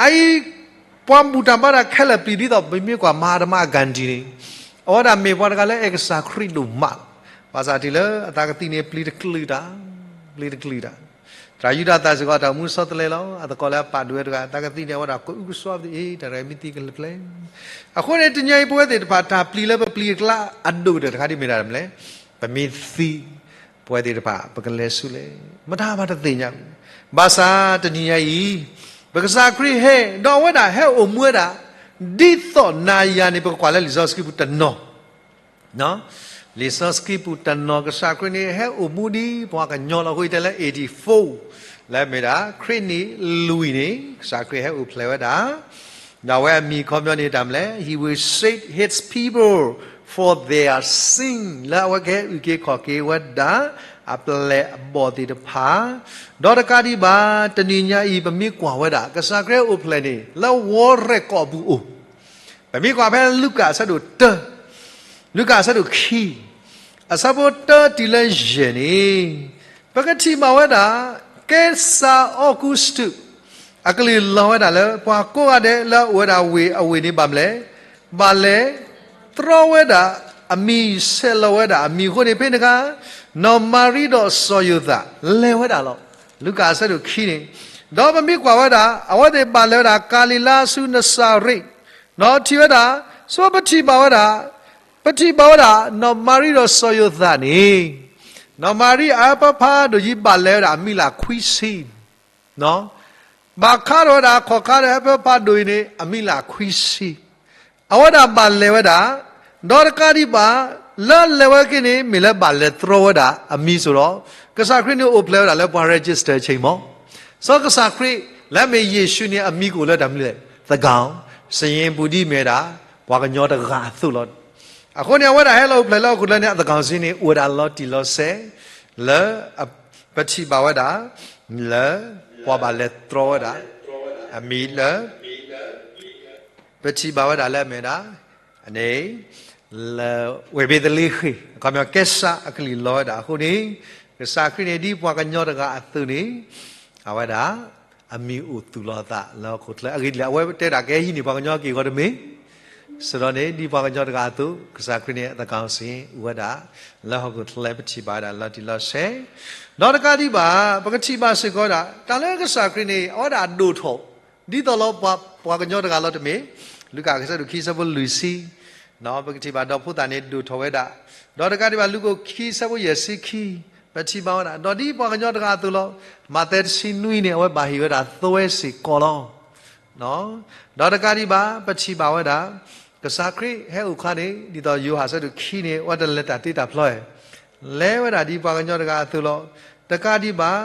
အအံၤ ပှၤဘူၣ်တၢ်ဘါတၢ်ခဲလၢာ်ပျံၤဒ်သိး ပမ့ၢ်ကွၢ် မဟါတမါ ဂၤဒံၤ န့ၣ်, အဝဲဒၣ်မ့ၢ်ပှၤတဂၤလၢအဲၣ်ကစၢ်ခရံာ်ဒိၣ်မးလီၤ. ဘၣ်ဆၣ်တုၤလၢအသးကသံၣ်န့ၣ် ပျံၤတကလုာ်တၢ်, ပျံၤတကလုာ်တၢ်, သရၣ်ယူဒၤသၣ်စ့ၢ်ကီး တၢ်အိၣ်မူဆီတလဲလီၤ. အသကိးလၢအပာ်ဒိၣ်ဝဲတဂၤ သးကသံၣ်န့ၣ် အဝဲဒၣ်ကအုကစွါပသ့ၣ် တၢ်ရဲၣ်မ့ၢ်သံကလဲၤဖျဲ အဃိန့ၣ် တနံၤအံၤပဝဲသ့ၣ်တဖၣ် တၢ်ပျံၤလၢပပျံၤအကျါအဒိၣ်ကတၢၢ်တခါဒ်မ့ၢ်ဒၣ်မနုၤလဲၣ်, ပမ့ၢ်သံ ပဝဲသ့ၣ်တဖၣ် ပကလဲၤဆူလဲၣ်, မတၤမၤတသ့ၣ်ညါ, ဘၣ်ဆၣ်တနံၤညါအံၤ ပကစၢ်ခရံာ်ဟဲ ဒီးအဝဲဒၣ်ဟဲအိၣ်မူဝဲဒၣ် ဒ်သိးနၤယၤန့ၣ် ပကကွၢ်လၢလံာ်စီဆှံပူၤတနီၤ, လံာ်စီဆှံပူၤတနီၤ ကစၢ်ခရံာ်န့ၣ် ဟဲအိၣ်မူဒ်ပှၤကညီလီၤ. အဃိတဲလၢ eighty-four လၢမ့ၢ်ဒၣ် ခရံာ်နံၣ်လွံၢ်န့ၣ် ကစၢ်ခရံာ်ဟဲအိၣ်ဖျဲၣ်ဝဲဒၣ် ဒီးအဝဲအမံၤခီပညီန့ၣ်တၢ်မနုၤလဲၣ်, He will save his people for their sin လၢအဝဲကဟဲအုၣ်က့ၤခီၣ်က့ၤဝဲဒၣ် အပျဲၢ်အဘီၣ်သ့ၣ်တဖၣ်, ဒီးတကးဒံးဘၣ် တနံၤညါအံၤ ပမ့ၢ်ကွၢ်ဝဲဒၣ် ကစၢ်ခရံာ်အိၣ်ဖျဲၣ်န့ၣ် လၢဝီရဲၣ်ကီၢ်ပူၤအိၣ် ပမ့ၢ်ကွၢ်ဖဲလူၤကၣ်အဆၢဒိၣ်တၢ, လူၤကၣ်အဆၢဒိၣ်ခံ, အဆၢဖိတၢတုၤလၢယဲၢ်န့ၣ်, ပကထံၣ်ဘၣ်ဝဲဒၣ် ကဲစၢ်အီကူစတူး အကလုၢ်လီၤဝဲဒၣ်လၢ ပှၤကိးဂၤဒဲးလၢအအိၣ်ဝဲဒၣ်ဝ့ၢ်အဝ့ၢ်န့ၣ် ဘၣ်မနုၤလဲၣ်, ဘၣ်လဲၤတြီဝဲဒၣ်အမံၤ ဆဲးလီၤဝဲဒၣ်အမံၤအဃိန့ၣ် ဖဲန့ၣ်အခါ နီၢ်မၤရံဒီးစီၤယိၤသး လဲၤဝဲဒၣ်လီၤ. လူၤကၣ်အဆၢဒိၣ်ခံန့ၣ်, ဒီးပမ့ၢ်ကွၢ်ဝဲဒၣ် အဝဲသ့ၣ်ဘၣ်လဲၤဝဲဒၣ် ကၤလံၤလါဆူနစၤရ့း, ဒီးထံၣ်ဝဲဒၣ် ဆိပထံၣ်ဘၣ်ဝဲဒၣ်, ပထံၣ်ဘၣ်ဝဲဒၣ် နီၢ်မၤရံဒီးစီၤယိၤသးန့ၣ်, နီၢ်မၤရံအအၢဖၢဖးဒိၣ်ယံၤ ဘၣ်လဲၤဝဲဒၣ်အမံၤလၢ်ခွံဆံ, ဘၣ်ခးထီၣ်ဝဲဒၣ်အခီၣ်ခါဒီးအအၢဖၢဖးဒိၣ်အံၤန့ၣ် အမံၤလၢ်ခွံဆံ, အဝဲဒၣ်ဘၣ်လဲၤဝဲဒၣ်, ဒီးတကးဒံးဘၣ် လၢလဲၤဝဲက့ၤန့ၣ် မ့ၢ်လၢဘၣ်လဲၤတြီဝဲဒၣ်အမံၤစိၤဒီး ကစၢ်ခရံာ်န့ၣ်အိၣ်ဖျဲၣ်ဝဲဒၣ်လၢပှၤ register အဆ့ၣ်မီၤ, စီၤကစၢ်ခရံာ် လၢအမ့ၢ်ယ့ၣ်ၡူးန့ၣ် အမံၤကအိၣ်လၢတၢ်မနုၤလဲၣ်, သကီၤ, စယံပူၤဒ်မ့ၢ်ဒၣ် ပှၤကညီတဂၤအသိးလီၤ. အဃိန့ၣ် အဝဲဒၣ်ဟဲလီၤအိၣ်ဖျဲၣ်လၢဟီၣ်ခိၣ်ချၢန့ၣ် အသကီၤစ့န့ၣ် အိၣ်ဝဲဒၣ်လီၤတံၢ်လီၤဆဲး လၢ ပထံၣ်ဘၣ်ဝဲဒၣ် လၢ ပှၤဘၣ်လဲၤတြီဝဲဒၣ် အမံၤလၢ ပထံၣ်ဘၣ်ဝဲဒၣ်လၢအမ့ၢ်ဒၣ် န့ၣ် လၢ ဝ့ၢ်ဘ့းသလ့ဃ့ၣ် အခီပညီ ကဲစၢ်အကလုၢ်လီၤဝဲဒၣ်အဃိန့ၣ် ကစၢ်ခရံာ်န့ၣ် ဒ်ပှၤကညီတဂၤအသိးန့ၣ် အဝဲဒၣ် အမံၤအိၣ်သူၣ်လီၤအသးလၢဟီၣ်ခိၣ်ချၢ အဂ့ၢ်ဒ်လဲၣ် အဝဲတဲဒၣ်ကဟံးန့ၢ်ပှၤကညီက့ၢ်ဂီၤတမ့ၢ် စ့ၢ်ဒီးန့ၣ် ဒ်ပှၤကညီတဂၤအသိး ကစၢ်ခရံာ်န့ၣ် အသကီၤစ့အိၣ်ဝဲဒၣ် လၢဟီၣ်ခိၣ်ချၢပထံၣ်ဘၣ်ဝဲဒၣ်လီၤတံၢ်လီၤဆဲး ဒီးတကးဒံးဘၣ် ပကထံၣ်ဘၣ်စ့ၢ်ကီးဝဲဒၣ် တၢ်လၢကစၢ်ခရံာ်န့ၣ် အဝဲဒၣ်အဒိၣ်ထီၣ် ဒ်သိးလၢပှၤကညီတဂၤလီၤတမ့ၢ် လူၤကၣ်အဆၢဒိၣ်ခံအဆၢဖိလွံၢ်ဆံ ပကထံၣ်ဘၣ်ဒီးဖိသၣ်န့ၣ်ဒိၣ်ထီၣ်ဝဲဒၣ် ဒီးတကးဒံးဘၣ် လူၤကၣ်ခံအဆၢဖိယဲၢ်ဆံခံ ပထံၣ်ဘၣ်ဝဲဒၣ် ဒီးဒ်ပှၤကညီတဂၤအသိးလီၤ. မးသဲတဆံနွံန့ၣ် အဝဲဘၣ်ဟ့ၣ်ဝဲဒၣ်သွဲစ့ၢ်ကီးလီၤ. ဒီးတကးဒံးဘၣ် ပထံၣ်ဘၣ်ဝဲဒၣ် ကစၢ်ခရံာ်ဟဲအိၣ်အခါန့ၣ် ဒ်သိးယိၤဟၣ်အဆၢဒိၣ်ခံန့ၣ် အဝဲတလဲၤတၢ်တ့တၢ်ဖျီဧါ, လဲၤဝဲဒၣ်ဒ်ပှၤကညီတဂၤအသိးလီၤ. တကးဒံးဘၣ်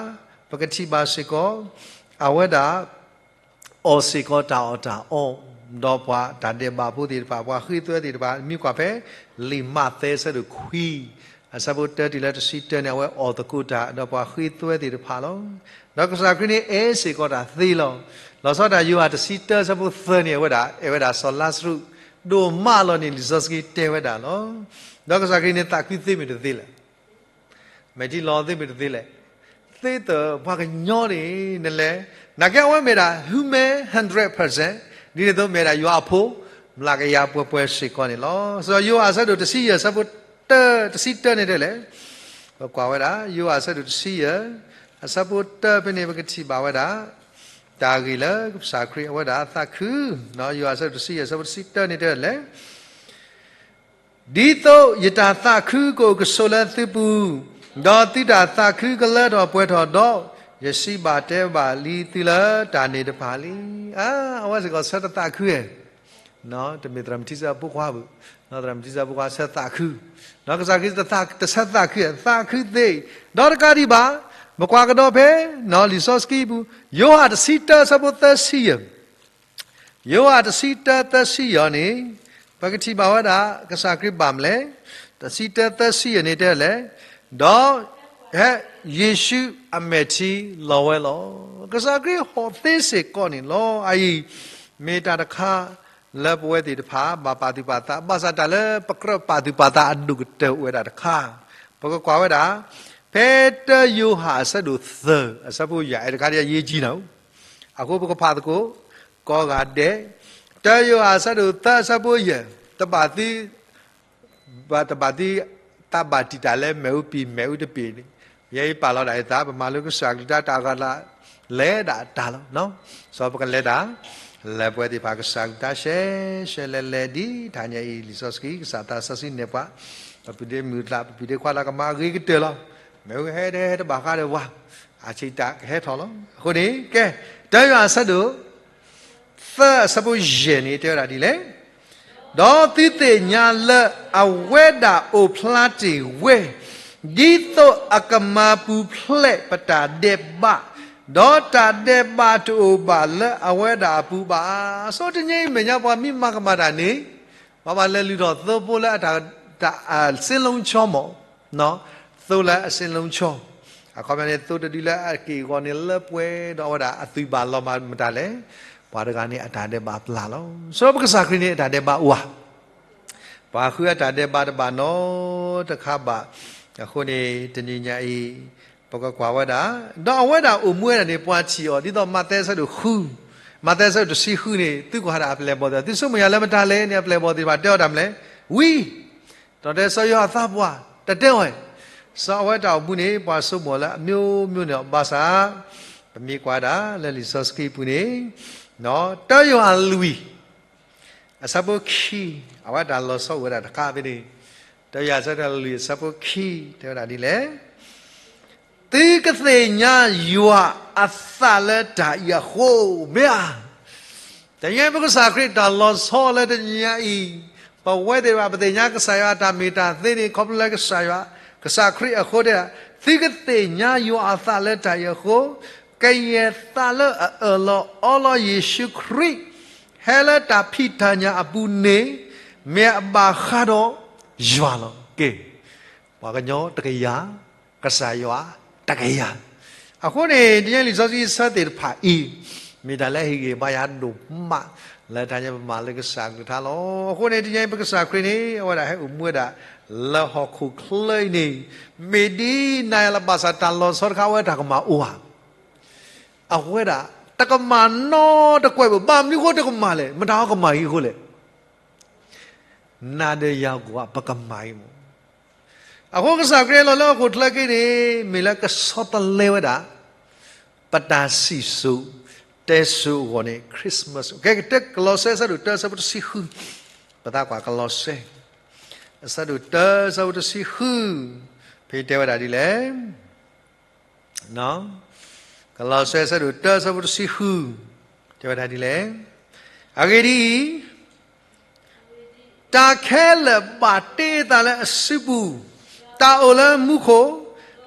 ပကထံၣ်ဘၣ်စ့ၢ်ကီး အဝဲဒၣ် အီၣ်စ့ၢ်ကီးတၢ်အီၣ်တၢ်အီ, ဒီးပှၤတၢ်ဒဲးဘးဖိသ့ၣ်တဖၣ် ပှၤဃ့သွဲသ့ၣ်တဖၣ် မ့ၢ်ကွၢ်ဖဲ လံာ်မးသဲအဆၢဒိၣ်ခွံ အဆၢဖိတၢတုၤလၢတဆံတၢန့ၣ် အဝဲအီၣ်သကိးတၢ် ဒီးပှၤဃ့သွဲသ့ၣ်တဖၣ်လီၤ. ဒီးကစၢ်ခရံာ်န့ၣ်အဲၣ်စ့ၢ်ကီးတၢ်သ့လီၤ. လီၤဆီဒၣ်တၢ်ယိၤဟၣ်တဆံတၢအဆၢဖိသၢန့ၣ် အဝဲဒၣ် အဲၣ်ဝဲဒၣ်စီၤလါစရူး ဒိၣ်မးလီၤန့ၣ် လံာ်စီဆှံတဲဝဲဒၣ်လီၤ. ဒီးကစၢ်ခရံာ်န့ၣ်သးခုသ့မ့ၢ်တသ့လဲၣ်. မဲာ်ထံလီၤသ့မ့ၢ်တသ့လဲၣ်. သ့သၢၣ်ပှၤကညီန့ၣ် နလဲၤ, နာ်က့အဝဲမ့ၢ်ဒၣ် human hundred percent, ဒ်န့ၣ်အသိးမ့ၢ်ဒၣ်ယွၤအဖိ မျးကယၤပှဲၤပှဲၤစ့ၢ်ကီးန့ၣ်လီၤ. စီၤယိၤဟၣ်အဆၢဒိၣ်တဆံယဲၢ် အဆၢဖိတၢ တဆံတၢန့ၣ်တဲလဲၣ်. ပကွၢ်ဝဲဒၣ် ယိၤဟၣ်အဆၢဒိၣ်တဆံယဲၢ် အဆၢဖိတၢဖဲန့ၣ် ပကထံၣ်ဘၣ်ဝဲဒၣ် တၢ်ဂ့ၢ်လၢကစၢ်ခရံာ်အဝဲဒၣ်အသးခု, ယိၤဟၣ်အဆၢဒိၣ်တဆံယဲၢ် အဆၢဖိတဆံတၢန့ၣ်တဲလဲၣ်. ဒ်သိးယတၢ်သးခုကအိၣ်ကဆိးလၢသုပူၤ, ဒီးသုတၢ်သးခုကလၢထီၣ်ပှဲၤထီၣ်ဒီး, ယစံးဘၣ်တဲဘၣ်လံသုလၢတၢ်န့ၣ်တဖၣ်လံ. အဝဲစ့ၢ်ကီးဆၢတသးခုဧါ. တမ့ၢ်သရၣ်မုၣ်ထံစၢဖှိခွါဘၣ်, သရၣ်မုၣ်ထံစၢဖှိခွါဆၢသးခု, ကစၢ်ခရံာ်တဆၢသးခုဧါ, သးခုသ့, ဒီးတကးဒံးဘၣ်, ပကွၢ်ကဒီးဖဲ လံာ်စီဆှံပူၤ, ယိၤဟၣ်တဆံတၢ အဆၢဖိသၢဆံယဲၢ် ယိၤဟၣ်တဆံတၢ သၢဆံယဲၢ်န့ၣ်, ပကထံၣ်ဘၣ်ဝဲဒၣ် ကစၢ်ခရံာ်ဘၣ်မလဲၣ်, တဆံတၢ သၢဆံယဲၢ်န့ၣ်တဲလဲၣ်, ဒီးဟဲ ယ့ၣ်ၡူးအမဲာ်ထံလီၤဝဲလီၤ. ကစၢ်ခရံာ်ဟီၣ်သ့စ့ၢ်ကီးန့ၣ်လီၤ. အအံၤ မ့ၢ်တၢ်တခါလၢပဝဲသ့ၣ်တဖၣ် ဘၣ်ပာ်သူၣ်ပာ်သး, ဘၣ်ဆၣ်တၢ်လၢပကြၢးပာ်သူၣ်ပာ်သးအဒိၣ်ကတၢၢ်အိၣ်ဝဲဒၣ်တခါ, ပကကွၢ်ဝဲဒၣ် ဖဲတၢယိၤဟၣ်အဆၢဒိၣ်သၢ အဆၢဖိယဲၢ် အဲတခါဒ်အရေးကြီးနၤ, အဃိပကဖးသကိး ကိးဂၤဒဲး, တၢယိၤဟၣ်အဆၢဒိၣ်သၢ အဆၢဖိယဲၢ်, တဘၣ်သု တဘၣ်သု သးဘၣ်တံာ်တာ်လၢမ့ၣ်အူပံာ်မ့ၣ်အူတပ့ၤန့ၣ်, ယဲအံၤပာ်လီၤဒၣ်ယသး ပမၤလိကစၢ်ကလုၢ်ကထါတၢ်အဂၤလၢ လဲၤဒၣ်အတၢ်လီၤ. စီၤပကလဲၤတၢ် လဲၤပဝဲသ့ၣ်တဖၣ်ကစၢ်ကလုၢ်ကထါရှဲရှဲလဲၤလဲၤဒ်တနံၤအံၤ လံာ်စီဆှံ ကစၢ်သးစီဆှံနဲၣ်ပှၤ, ပပုၢ်ဒ့မုၣ်သး ပပုၢ်ဒ့ခွါသးကမၤအဂ့ၤကတၢၢ်လီၤ. မ့ၣ်အူကဟဲဒဲးတဘၣ်ဃးဒီးဝၤ, အဆံးတၢ်ကဟဲထီၣ်လီၤ. အဃိန့ၣ် ကဲ, တၢယိၤဟၣ်အဆၢဒိၣ် သၢ အဆၢဖိယဲၢ်န့ၣ် တဲဝဲဒၣ်ဒ်လဲၣ်. ဒီးသုသ့ၣ်ညါလၢအဝဲဒၣ်အိၣ်ဖျါတ့ၢ်ဝဲ, ဒ်သိးအကမၤပူၤဖျဲးပတၢ်ဒဲးဘး, ဒီးတၢ်ဒဲးဘးတအိၣ်ဘၣ်လၢအဝဲဒၣ်အပူၤဘၣ်. စီၤတနံၤအံၤမဲာ်ညါပှၤမ့ၢ်မၤကမၣ်တၢ်န့ၣ်, ပှၤဘၣ်လဲၤလုၢ်ထီၣ်သိဖိလၢအတၢ် စ့လူကၠီမး သိလၢအစ့လူကၠီ, အခီပညီန့ၣ် သိတဒုလၢအက့ၢ်အဂီၤန့ၣ်လၢပှဲၤဒီးအဝဲဒၣ်အသွံၣ်ဘၣ်လီၤမၢ်မတၤလဲၣ်, ပှၤတဂၤန့ၣ်အတၢ်ဒဲးဘးပျၢ်လီၤ. စီၤပကစၢ်ခရံာ်န့ၣ် အတၢ်ဒဲးဘးအိၣ်ဧါ, ပှၤဃုအတၢ်ဒဲးဘးတဘၣ်နီတခါဘၣ်. အဃိန့ၣ် တနံၤညါအံၤ ပကကွၢ်ဝဲဒၣ်, ဒီးအဝဲဒၣ်အိၣ်မူဝဲဒၣ်န့ၣ် ပှၤထံၣ်အီၤ ဒ်သိးမးသဲအဆၢဒိၣ်ဃု, မးသဲအဆၢဒိၣ်တဆံဃုန့ၣ် သုကွၢ်ဒၣ်အပျဲၢ်အဘီၣ်သ့ၣ်တဖၣ်, သုဆိကမိၣ်ယၤလၢမတၤလဲၣ်န့ၣ် အပျဲၢ်အဘီၣ်သ့ၣ်တဖၣ်တဲအီၤတၢ်မနုၤလဲၣ်, ဝံ ဒီးတဲစီၤယိၤဟၣ်သးပှၢ်, တၢ်တဲအီၤ, စီၤအဝဲတၢ်အိၣ်မူန့ၣ် ပှၤဆိကမိၣ်လၢအမျိုးမျိုးန့ၣ် ဘၣ်ဆၣ် ပမ့ၢ်ကွၢ်ဒၣ်လၢလံာ်စီဆှံပူၤန့ၣ်, တၢယိၤဟၣ်လွံၢ် အဆၢဖိခံ, အဝဲတၢ်လီၤဆီအိၣ်ဝဲဒၣ်တခါဖဲန့ၣ်, တၢယိၤဟၣ်အဆၢဒိၣ်လွံၢ် အဆၢဖိခံ တဲဝဲဒၣ်ဒ်လဲၣ်. သုကသ့ၣ်ညါယွၤအသးလၢတၢ်အံၤအဃိ, မ့ၢ်ဧါ. တနံၤအံၤပကစၢ်ခရံာ်တၢ်လီၤဆီလၢတနံၤအံၤ, ပဝဲသ့ၣ်တဖၣ် ပသ့ၣ်ညါကစၢ်ယွၤအတၢ်မ့ၢ်တၢ်သ့န့ၣ် ခီဖျိလၢကစၢ်ယွၤ, ကစၢ်ခရံာ်အဃိတဲဒၣ်, သုကသ့ၣ်ညါယွၤအသးလၢတၢ်အံၤအဃိ, ကယဲၢ်သးလၢအအၢၣ်လီၤအီလီၤယ့ၣ်ၡူးခရံာ် ဟဲလၢတၢ်ဖံးတၢ်ညၣ်အပူၤန့ၣ်, မ့ၢ်အဘၣ်ဃးဒီးယွၤလီၤ. ကဲ, ပှၤကညီတကယၤ, ကစၢ်ယွၤတကယၤ. အဃိန့ၣ် တနံၤအံၤလံာ်စီဆှံဆၢသ့ၣ်တဖၣ်အံၤ, မ့ၢ်တၢ်လၢဟ့ၣ်ဂံၢ်ဘါယၤဒိၣ်မး လၢတၢ်ညါပမၤလၢကစၢ်ကလုၢ်ကထါလီၤ. အဃိန့ၣ် တနံၤအံၤပကစၢ်ခရံာ်န့ၣ် အဝဲဒၣ်ဟဲအိၣ်မူဝဲဒၣ် လၢဟီၣ်ခိၣ်ချၢအံၤန့ၣ်, မ့ၢ်ဒ်နၤယၤလၢဘၣ်ဆၣ်တၢ်လီၤဆီတခါ အဝဲတၢ်ကမၣ်အိၣ်ဧါ. အဝဲဒၣ် တကမၣ်နီတကွဲးဘၣ်, ဘၣ်မနုၤဃိတကမၣ်လဲၣ်, မတၤအီၤကမၣ်အံၤအဃိလဲၣ်. နၤဒီးယၤကွၢ် ပကမၣ်အံၤမး. အဃိကစၢ်ခရံာ်လီၤလၢဟီၣ်ခိၣ်ချၢက့ၤန့ၣ် မ့ၢ်လၢကဆီတလဲဝဲဒၣ် ပတၢ်စံၣ်စိၤတဲစိၤအဂီၢ်န့ၣ် Christmas. ကဲ, ကတၢၢ် ကလီးစဲ အဆၢဒိၣ်တၢ အဆၢဖိတဆံဃု, ပသးကွၢ် ကလီးစဲ အဆၢဒိၣ်တၢ အဆၢဖိတဆံဃု, ဖဲတဲဝဲဒၣ်ဒ်လဲၣ်. ကလီးစဲ အဆၢဒိၣ်တၢ အဆၢဖိတဆံဃု, တဲဝဲဒၣ်ဒ်လဲၣ်. အဂ့ၢ်ဒ်အံၤ, တၢ်ခဲလၢာ်ဘၣ်တ့သးလၢအစုပူၤ, တၢ်အိၣ်လၢမူခိၣ်,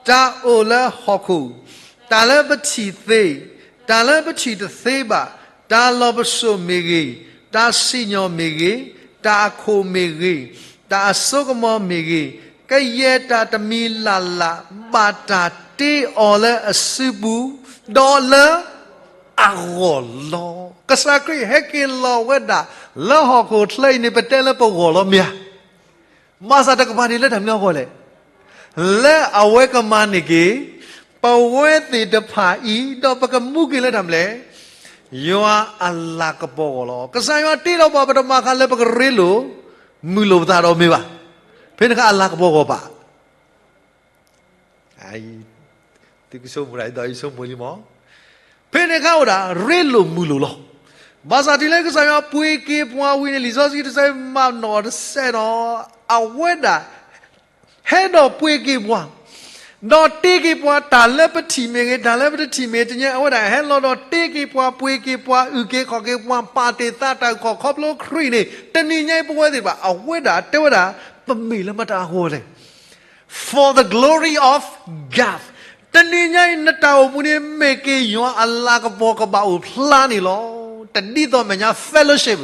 တၢ်အိၣ်လၢဟီၣ်ခိၣ်, တၢ်လၢပထံၣ်သ့, တၢ်လၢပထံၣ်တသ့ဘၣ်, တၢ်လီၤပစိာ်မ့ၢ်ဂ့ၤ, တၢ်စံၣ်ညီၣ်မ့ၢ်ဂ့ၤ, တၢ်အခိၣ်မ့ၢ်ဂ့ၤ, တၢ်အစိကမီၤမ့ၢ်ဂ့ၤ, ကယဲၢ်တၢ်တမံၤလၢ်လၢ် ဘၣ်တၢ်တ့အီၤလၢအစုပူၤ, ဒီးလၢ အဂီၢ်လီၤ. ကစၢ်ခရံာ်ဟဲက့ၤလီၤဝဲဒၣ် လၢဟီၣ်ခိၣ်ချၢအံၤန့ၣ် ပတဲလၢပဂီၢ်လီၤမ့ၢ်ဧါ. ဘၣ်ဆၣ်တကပၤန့ၣ်လၢတၢ်မနုၤအဂီၢ်လဲၣ်. လၢအဝဲကမၤန့ၢ်က့ၤ ပဝဲသ့ၣ်တဖၣ်အံၤ ဒီးပကမူက့ၤလၢတၢ်မနုၤလဲၣ်. ယွၤအလၤကပီၤအဂီၢ်လီၤ. ကစၢ်ယွၤတ့လီၤပှၤ ပတၢ်မၤခါလၢပကရ့လိာ် မုာ်လိာ်ပသးဒီးမ့ၢ်ဘၣ်. ဖဲန့ၣ်အခါအလၤကပီၤအဂီၢ်ဘၣ် သုကဆိကမိၣ်တၢ်ဒ်သိးယဆိကမိၣ်လံမး. ဖဲန့ၣ်အခါအိၣ်ဒၣ် ရ့လိာ်မုာ်လိာ်လီၤ. ဘၣ်ဆၣ်တုၤလၢကစၢ်ယွၤပှ့ၤက့ၤပှၤဝံၤန့ၣ် လံာ်စီဆှံတဆၢမၤနီၣ်တစဲးဒီး အဝဲဒၣ် ဟဲဒီးပှ့ၤက့ၤပှၤ ဒီးတ့က့ၤပှၤ တၢ်လၢပထံၣ်မ့ၢ်ဂ့ၤ တၢ်လၢပတထံၣ်မ့ၢ် တနံၤညါ အဝဲဒၣ်ဟဲလီၤဒီးတ့က့ၤပှၤ ပှ့ၤက့ၤပှၤ အုၣ်က့ၤခီၣ်က့ၤပှၤ ပာ်တ့ၢ်သးတၢ်အုၣ်က့ၤခီၣ်က့ၤပှၤ ပာ်တ့ၢ်သးတၢ်အုၣ်က့ၤခီၣ်က့ၤပှၤ ပာ်တ့ၢ်သးတၢ်အုၣ်က့ၤခီၣ်က့ၤပှၤန့ၣ် တနံၤညါအံၤပဝဲသ့ၣ်တဖၣ် အဝဲဒၣ်တဲဝဲဒၣ် ပမ့ၢ်လၢမတၤအဂီၢ်လဲၣ်. For the glory of God. တနံၤညါအံၤ နတၢ်အိၣ်မူန့ၣ် မ့ၢ်က့ၤယွၤအလၤကပီၤကဘၣ်အိၣ်ဖျါန့ၣ်လီၤ. တဒ်သိးမဲာ်ညါ fellowship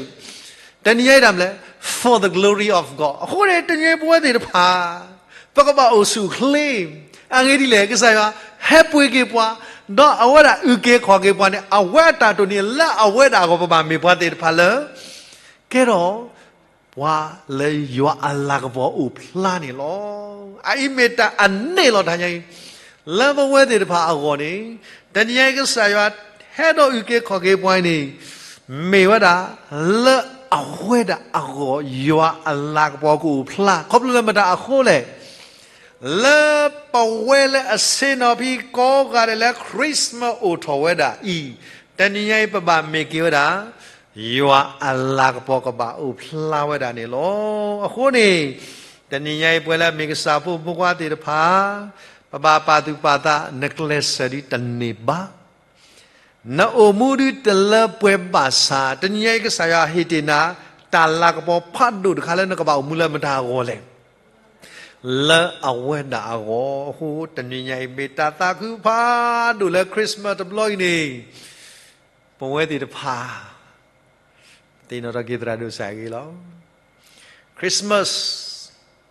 တနံၤညါအံၤဒၣ်မလဲၣ် for the glory of God. အဃိန့ၣ် တနံၤညါအံၤပဝဲသ့ၣ်တဖၣ် ပကဘၣ်အိၣ်ဆူၣ်အိၣ်ချ့ အဂ့ၢ်ဒ်လဲၣ် ကစၢ်ယွၤ ဟဲပှ့ၤက့ၤပှၤ ဒီးအဝဲဒၣ်အုၣ်က့ၤခီၣ်က့ၤပှၤန့ၣ် အဝဲအတၢ်တိၢ်န့ၣ် လၢအဝဲဒၣ်အဂီၢ် ပဘၣ်မ့ၢ်ပှၤသ့ၣ်တဖၣ်လၢ ကဲထီၣ် ပှၤလၢယွၤအလၤကပီၤအိၣ်ဖျါန့ၣ်လီၤ. အအံၤမ့ၢ်တၢ်အန့ၣ်လီၤတနံၤညါအံၤ လၢပဝဲသ့ၣ်တဖၣ်အဂီၢ်န့ၣ် တနံၤညါအံၤကစၢ်ယွၤဟဲဒီးအုၣ်က့ၤခီၣ်က့ၤပှၤအံၤန့ၣ် မ့ၢ်ဝဲဒၣ် လၢအဝဲဒၣ်အဂီၢ် ယွၤအလၤကပီၤကအိၣ်ဖျါ ခီဖျိလၢမတၤအဃိလဲၣ်. လၢပဝဲလၢအဆ့ၣ်နီၤဖဲကိးဂၤဒဲးလၢ Christmas အိၣ်ထီၣ်ဝဲဒၣ်အံၤ တနံၤညါအံၤပဘၣ်မ့ၢ်က့ၤဝဲဒၣ် ယွၤအလၤကပီၤကဘၣ်အိၣ်ဖျါဝဲဒၣ်န့ၣ်လီၤ. အဃိန့ၣ် တနံၤညါအံၤပဝဲလၢအမ့ၢ်ကစၢ်ဖိမုၣ်ဖိခွါသ့ၣ်တဖၣ် ပဘၣ်ပာ်သူၣ်ပာ်သး နကျဲးစၢးဒ်တန့ၢ်ဘၣ် နအိၣ်မူဒ်တလၢပှဲၤဘၣ်ဆၣ် တနံၤညါအံၤကစၢ်ယွၤဟ့ၣ်တ့ၢ်နၤ တၢ်လၤကပီၤဖးဒိၣ်တခါလၢနကဘၣ်အိၣ်မူလၢမတၤအဂီၢ်လဲၣ်. လၢအဝဲဒၣ်အဂီၢ် အဃိတနံၤညါအံၤမ့ၢ်တၢ်သးခုဖးဒိၣ်လၢ Christmas တဘျီအံၤန့ၣ် ပဝဲသ့ၣ်တဖၣ် သ့ၣ်နီၣ်ထီၣ်က့ၤသရၣ်ဒိၣ်စၢ်ဂ့ၤလီၤ. Christmas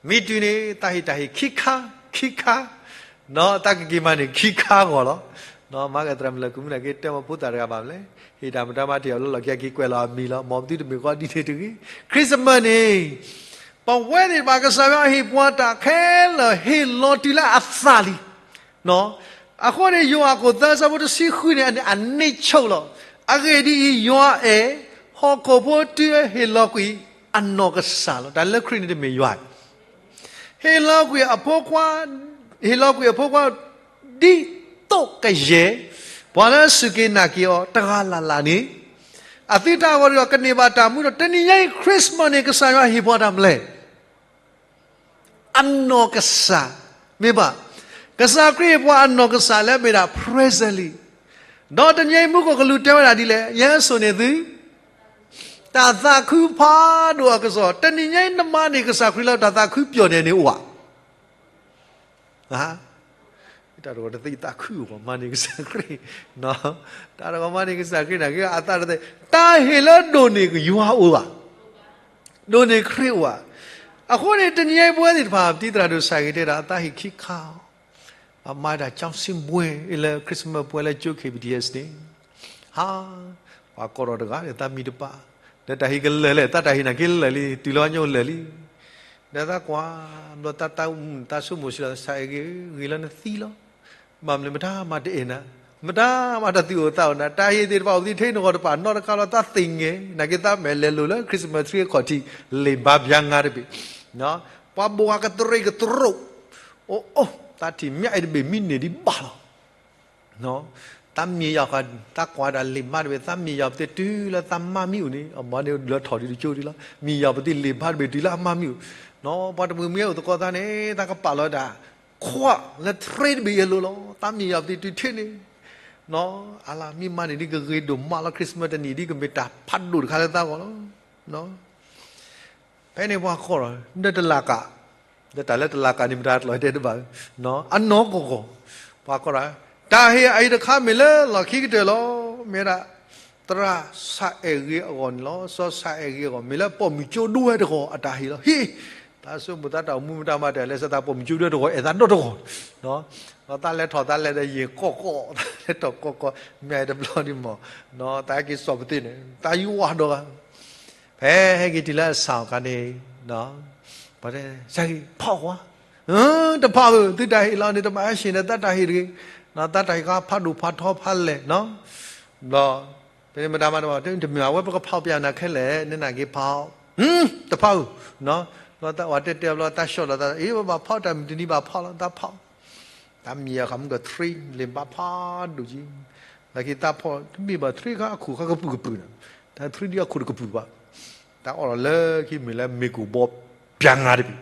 မ့ၢ်တုၤန့ၣ် တၢ်ဟ့ၣ်တၢ်ဟ့ၣ်ခံခါ ခံခါ ဒီးတၢ်ကက့ၤမၤန့ၢ်ခံခါအဂီၢ်လီၤ. မၤကသရၣ်မုၣ်လၢကုမုၣ်န့ၣ် က့ၤတဲမၤဖိသၣ်တဂၤဘၣ်မလဲၣ် ဟ့ၣ်တၢ်မတၤမၤတ့ၢ်အီၤလၢလီၢ်ခံ က့ၤကွဲးလီၤအမံၤလီၤ မ်ပသုတမ့ၢ်ဃီဒ်န့ၣ်တဂ့ၤ. Christmas န့ၣ် ပဝဲသ့ၣ်တဖၣ်ကစၢ်ယွၤဟ့ၣ်ပှၤတၢ်ခဲလၢာ် ဟ့ၣ်လီၤတုၤလၢအသးလံ အဃိန့ၣ် ယိၤဟၣ်ခိၣ်သၢဆၢဖိတဆံဃုန့ၣ် အန့ၣ်ဆိးလီၤ. အဂ့ၢ်ဒ်အံၤ, ယွၤအဲၣ်ဟီၣ်ခိၣ်ဖိတုၤအဟ့ၣ်လီၤကွံာ်အနီၢ်ကစၢ်လီၤ. တၢ်လၢခရံာ်န့ၣ်တမ့ၢ်ယွၤ ဟ့ၣ်လီၤကွံာ်အဖိခွါ, ဟ့ၣ်လီၤကွံာ်အဖိခွါ ဒ်သိးကယဲၢ် ပှၤလၢအစူၢ်က့ၤနာ်က့ၤအီၤတဂၤလၢ်လၢ်န့ၣ် အသုတၢ်ဂီၤဒီးကန့ၢ်ဘၣ်တၢ်မူဒီး တနံၤညါအံၤ Christmas န့ၣ် ကစၢ်ယွၤဟ့ၣ်ပှၤတၢ်မနုၤလဲၣ် အနီၢ်ကစၢ်, မ့ၢ်ဘၣ်, ကစၢ်ခရံာ်ဟ့ၣ်ပှၤအနီၢ်ကစၢ်လၢမ့ၢ်ဒၣ် presently, ဒီးတနံၤအံၤမူခိၣ်ကလူးတဲဝဲဒၣ်ဒ်လဲၣ်, ယဲစိာ်န့ၢ်သု တၢ်သးခုဖးဒိၣ်အကစီၣ်, တနံၤညါအံၤနမၤန့ၢ်ကစၢ်ခရံာ်လၢတၢ်သးခုပျီၣ်ဒဲးန့ၣ်အိၣ်ဧါ တၢ်တဂီၤတသ့သးခုအိၣ် မၤန့ၢ်ကစၢ်ခရံာ်, တၢ်တဂီၤမၤန့ၢ်ကစၢ်ခရံာ်န့ၣ် အသးတသ့, တၢ်ဟ့ၣ်လၢဒိၣ်န့ၢ်ယွၤအိၣ်ဧါ, ဒိၣ်န့ၢ်ခရံာ်အိၣ်ဧါ. အဃိန့ၣ် တနံၤညါအံၤပဝဲသ့ၣ်တဖၣ် ပတံၤသရၣ်ဒိၣ်စၢ်ဂ့ၤတဲဒၣ် အသးဟ့ၣ်ခံခါ, အမၤဒၣ် ကျောင်းဆင်းပွဲ လၢ Christmas ပွဲလၢကၠိ K B T S န့ၣ်, ဟါ, ပှၤကိးထီၣ်တဂၤဒီး သးမံၤတပာ်, ဒီးတၢ်ဟ့ၣ်ကလၢာ်လဲၣ်, သးတၢ်ဟ့ၣ်နာ်က့လၢာ်လံ, တုၤလၢဝဲညိလၢာ်လံ, ဒီးသးကွၢ်, ဘျီသးတၢ်အိၣ်မူ သးဆိကမိၣ်ဆံးလီၤ ကစၢ်အဲၣ်ဂ့ၤ, ဂ့ၤလၢနသံလီၤ. ဘၣ်မနုၤမတၤမၤတအဲၣ်နၤ, မတၤမၤတၢ်သူၣ်အိၣ်သးအိၣ်နၤ, တၢ်ဟ့ၣ်သ့ၣ်တဖၣ်အိၣ်သ့ထဲနီၢ်ကီၢ်တပာ်နီတခါလီၤ, သးသ့ၣ်ညါ, နာ်က့သးမဲာ်လဲၤလိာ်လၢ Christmas tree အခီၣ်ထံး, လ့ၣ်ဘါပၠါငါတဘ့ၣ်, ပှၤဘိးဂၤကတရံးကတရိး, အိၣ်အိၣ်, သးထံၣ်မ့ၢ်အဲၣ်တဘ့ၣ်မံန့ၢ်ဒံးဘၣ်လီၤ. သးမံယၤဃီ, သးကွၢ်ဒၣ်လ့ၣ်ဘါတဘ့ၣ် သးမံယၤပသ့ၣ်တုၤလၢသးမါမံအိၣ်န့ၣ်, အမၤန့ၢ်လၢထီၣ်ဒံးတကၠိဒံးလီၤ, မံယၤပသ့ၣ်လ့ၣ်ဘါတဘ့ၣ်တုၤလၢအမါမံအိၣ်, ပှၤတမှံၤမှံအိၣ်သကိးသးန့ၣ် သးကပာ်လီၤဝဲဒၣ်, ခွးလၢ tree တဘ့ၣ်အလိၤလီၤ, သးမံယၤပသ့ၣ်တုၤထဲန့ၣ်, အလၢမ့ၢ်မၤန့ၢ်ဒ်ကဂ့ၤဒိၣ်မးလီၤ Christmas တနံၣ်ဒ်ကမ့ၢ်တၢ်ဖးဒိၣ်တခါလၢသးဂီၢ်လီၤ. ဖဲန့ၣ်ပှၤကိးဒီး ဒီးတလးကး, ဒီးတၢ်လၢတလးကးန့ၣ် မတၤတလီၤတဲတဘၣ်, အနီၢ်ကီၢ်ကီၢ်, ပှၤကိးဒီး တၢ်ဟ့ၣ်အအံၤတခါမ့ၢ်လၢလီၢ်ခံကတၢၢ်လီၤ. မ့ၢ်ဝဲဒၣ် သရၣ်စၢ်အဲၣ်ဂ့ၤအဂီၢ်န့ၣ်လီၤ. စီၤစၢ်အဲၣ်ဂ့ၤအဂီၢ် မ့ၢ်လၢပိာ်မုၣ်ကၠိဒိဝဲတဂီၤအတၢ်ဟ့ၣ်လီၤ. ဟ့ၣ်, တၢ်ဆိကမိၣ်သးတၢ်အိၣ်မူမတၤမၤတၢ်လဲၤဆၢသးပိာ်မုၣ်ကၠိဒိဝဲတဂီၤ အဲၣ်သးဒီတဂီၤ, ဒီးသးလဲၤထီၣ်သးလဲၤဒီးယဲၢ်ကီၢ်ကီၢ်, သးလဲၤထီၣ်ကီၢ်ကီၢ် မ့ၢ်တဘျီဒံးမး, သးဟဲက့ၤစိာ်ပသ့ၣ်န့ၣ် သးယူးဝါဒီးဂၤ ဖဲဟဲက့ၤတုၤလၢအဆၣ်အခါန့ၣ်, ပှၤတဲ စၢ်ဂ့ၤ ဖီၣ်ကွၢ်, တဖီၣ်ဧၢ, သုတၢ်ဟ့ၣ်လီၤန့ၣ် တဘၣ်ဟဲဆှၢန့ၣ် သးတၢ်ဟ့ၣ်တဂ့ၤ, သးတၢ်ဟ့ၣ်ခါဖးဒိၣ်ဖးထီဖးလဲၢ်, ဘျီ ဖဲန့ၣ်မတၤမၤတဘၣ် တမ့ၢ်အဝဲပကဖီၣ်ပျဲနၤခဲလၢာ် နနာ်က့ၤဖီၣ်, တဖီၣ်ဧၢ, ဘျီဝဲတဲတဲဘျီ သးဆှီၣ်လီၤသး အ့ ပဘၣ်ဖီၣ်တၢ်မုၢ်တနံၤဘၣ်ဖီၣ်လီၤ သးဖီၣ် တၢ်မံၤအခါမုၢ်က three လံာ်ဘါဖးဒိၣ်က့ၤ, လၢခံသးဖီၣ် တမ့ၢ်ဘၣ် three ခါအခိၣ်ခါကပုာ်ကပုာ်န့ၣ်, တၢ် three ဒ်အခိၣ်တကပုာ်ဘၣ်, တၢ်အီၣ်လီၤလၢခံမ့ၢ်လၢမ့ၢ်ကအိၣ်ဘီပျၢ်ငါတဘ့ၣ်,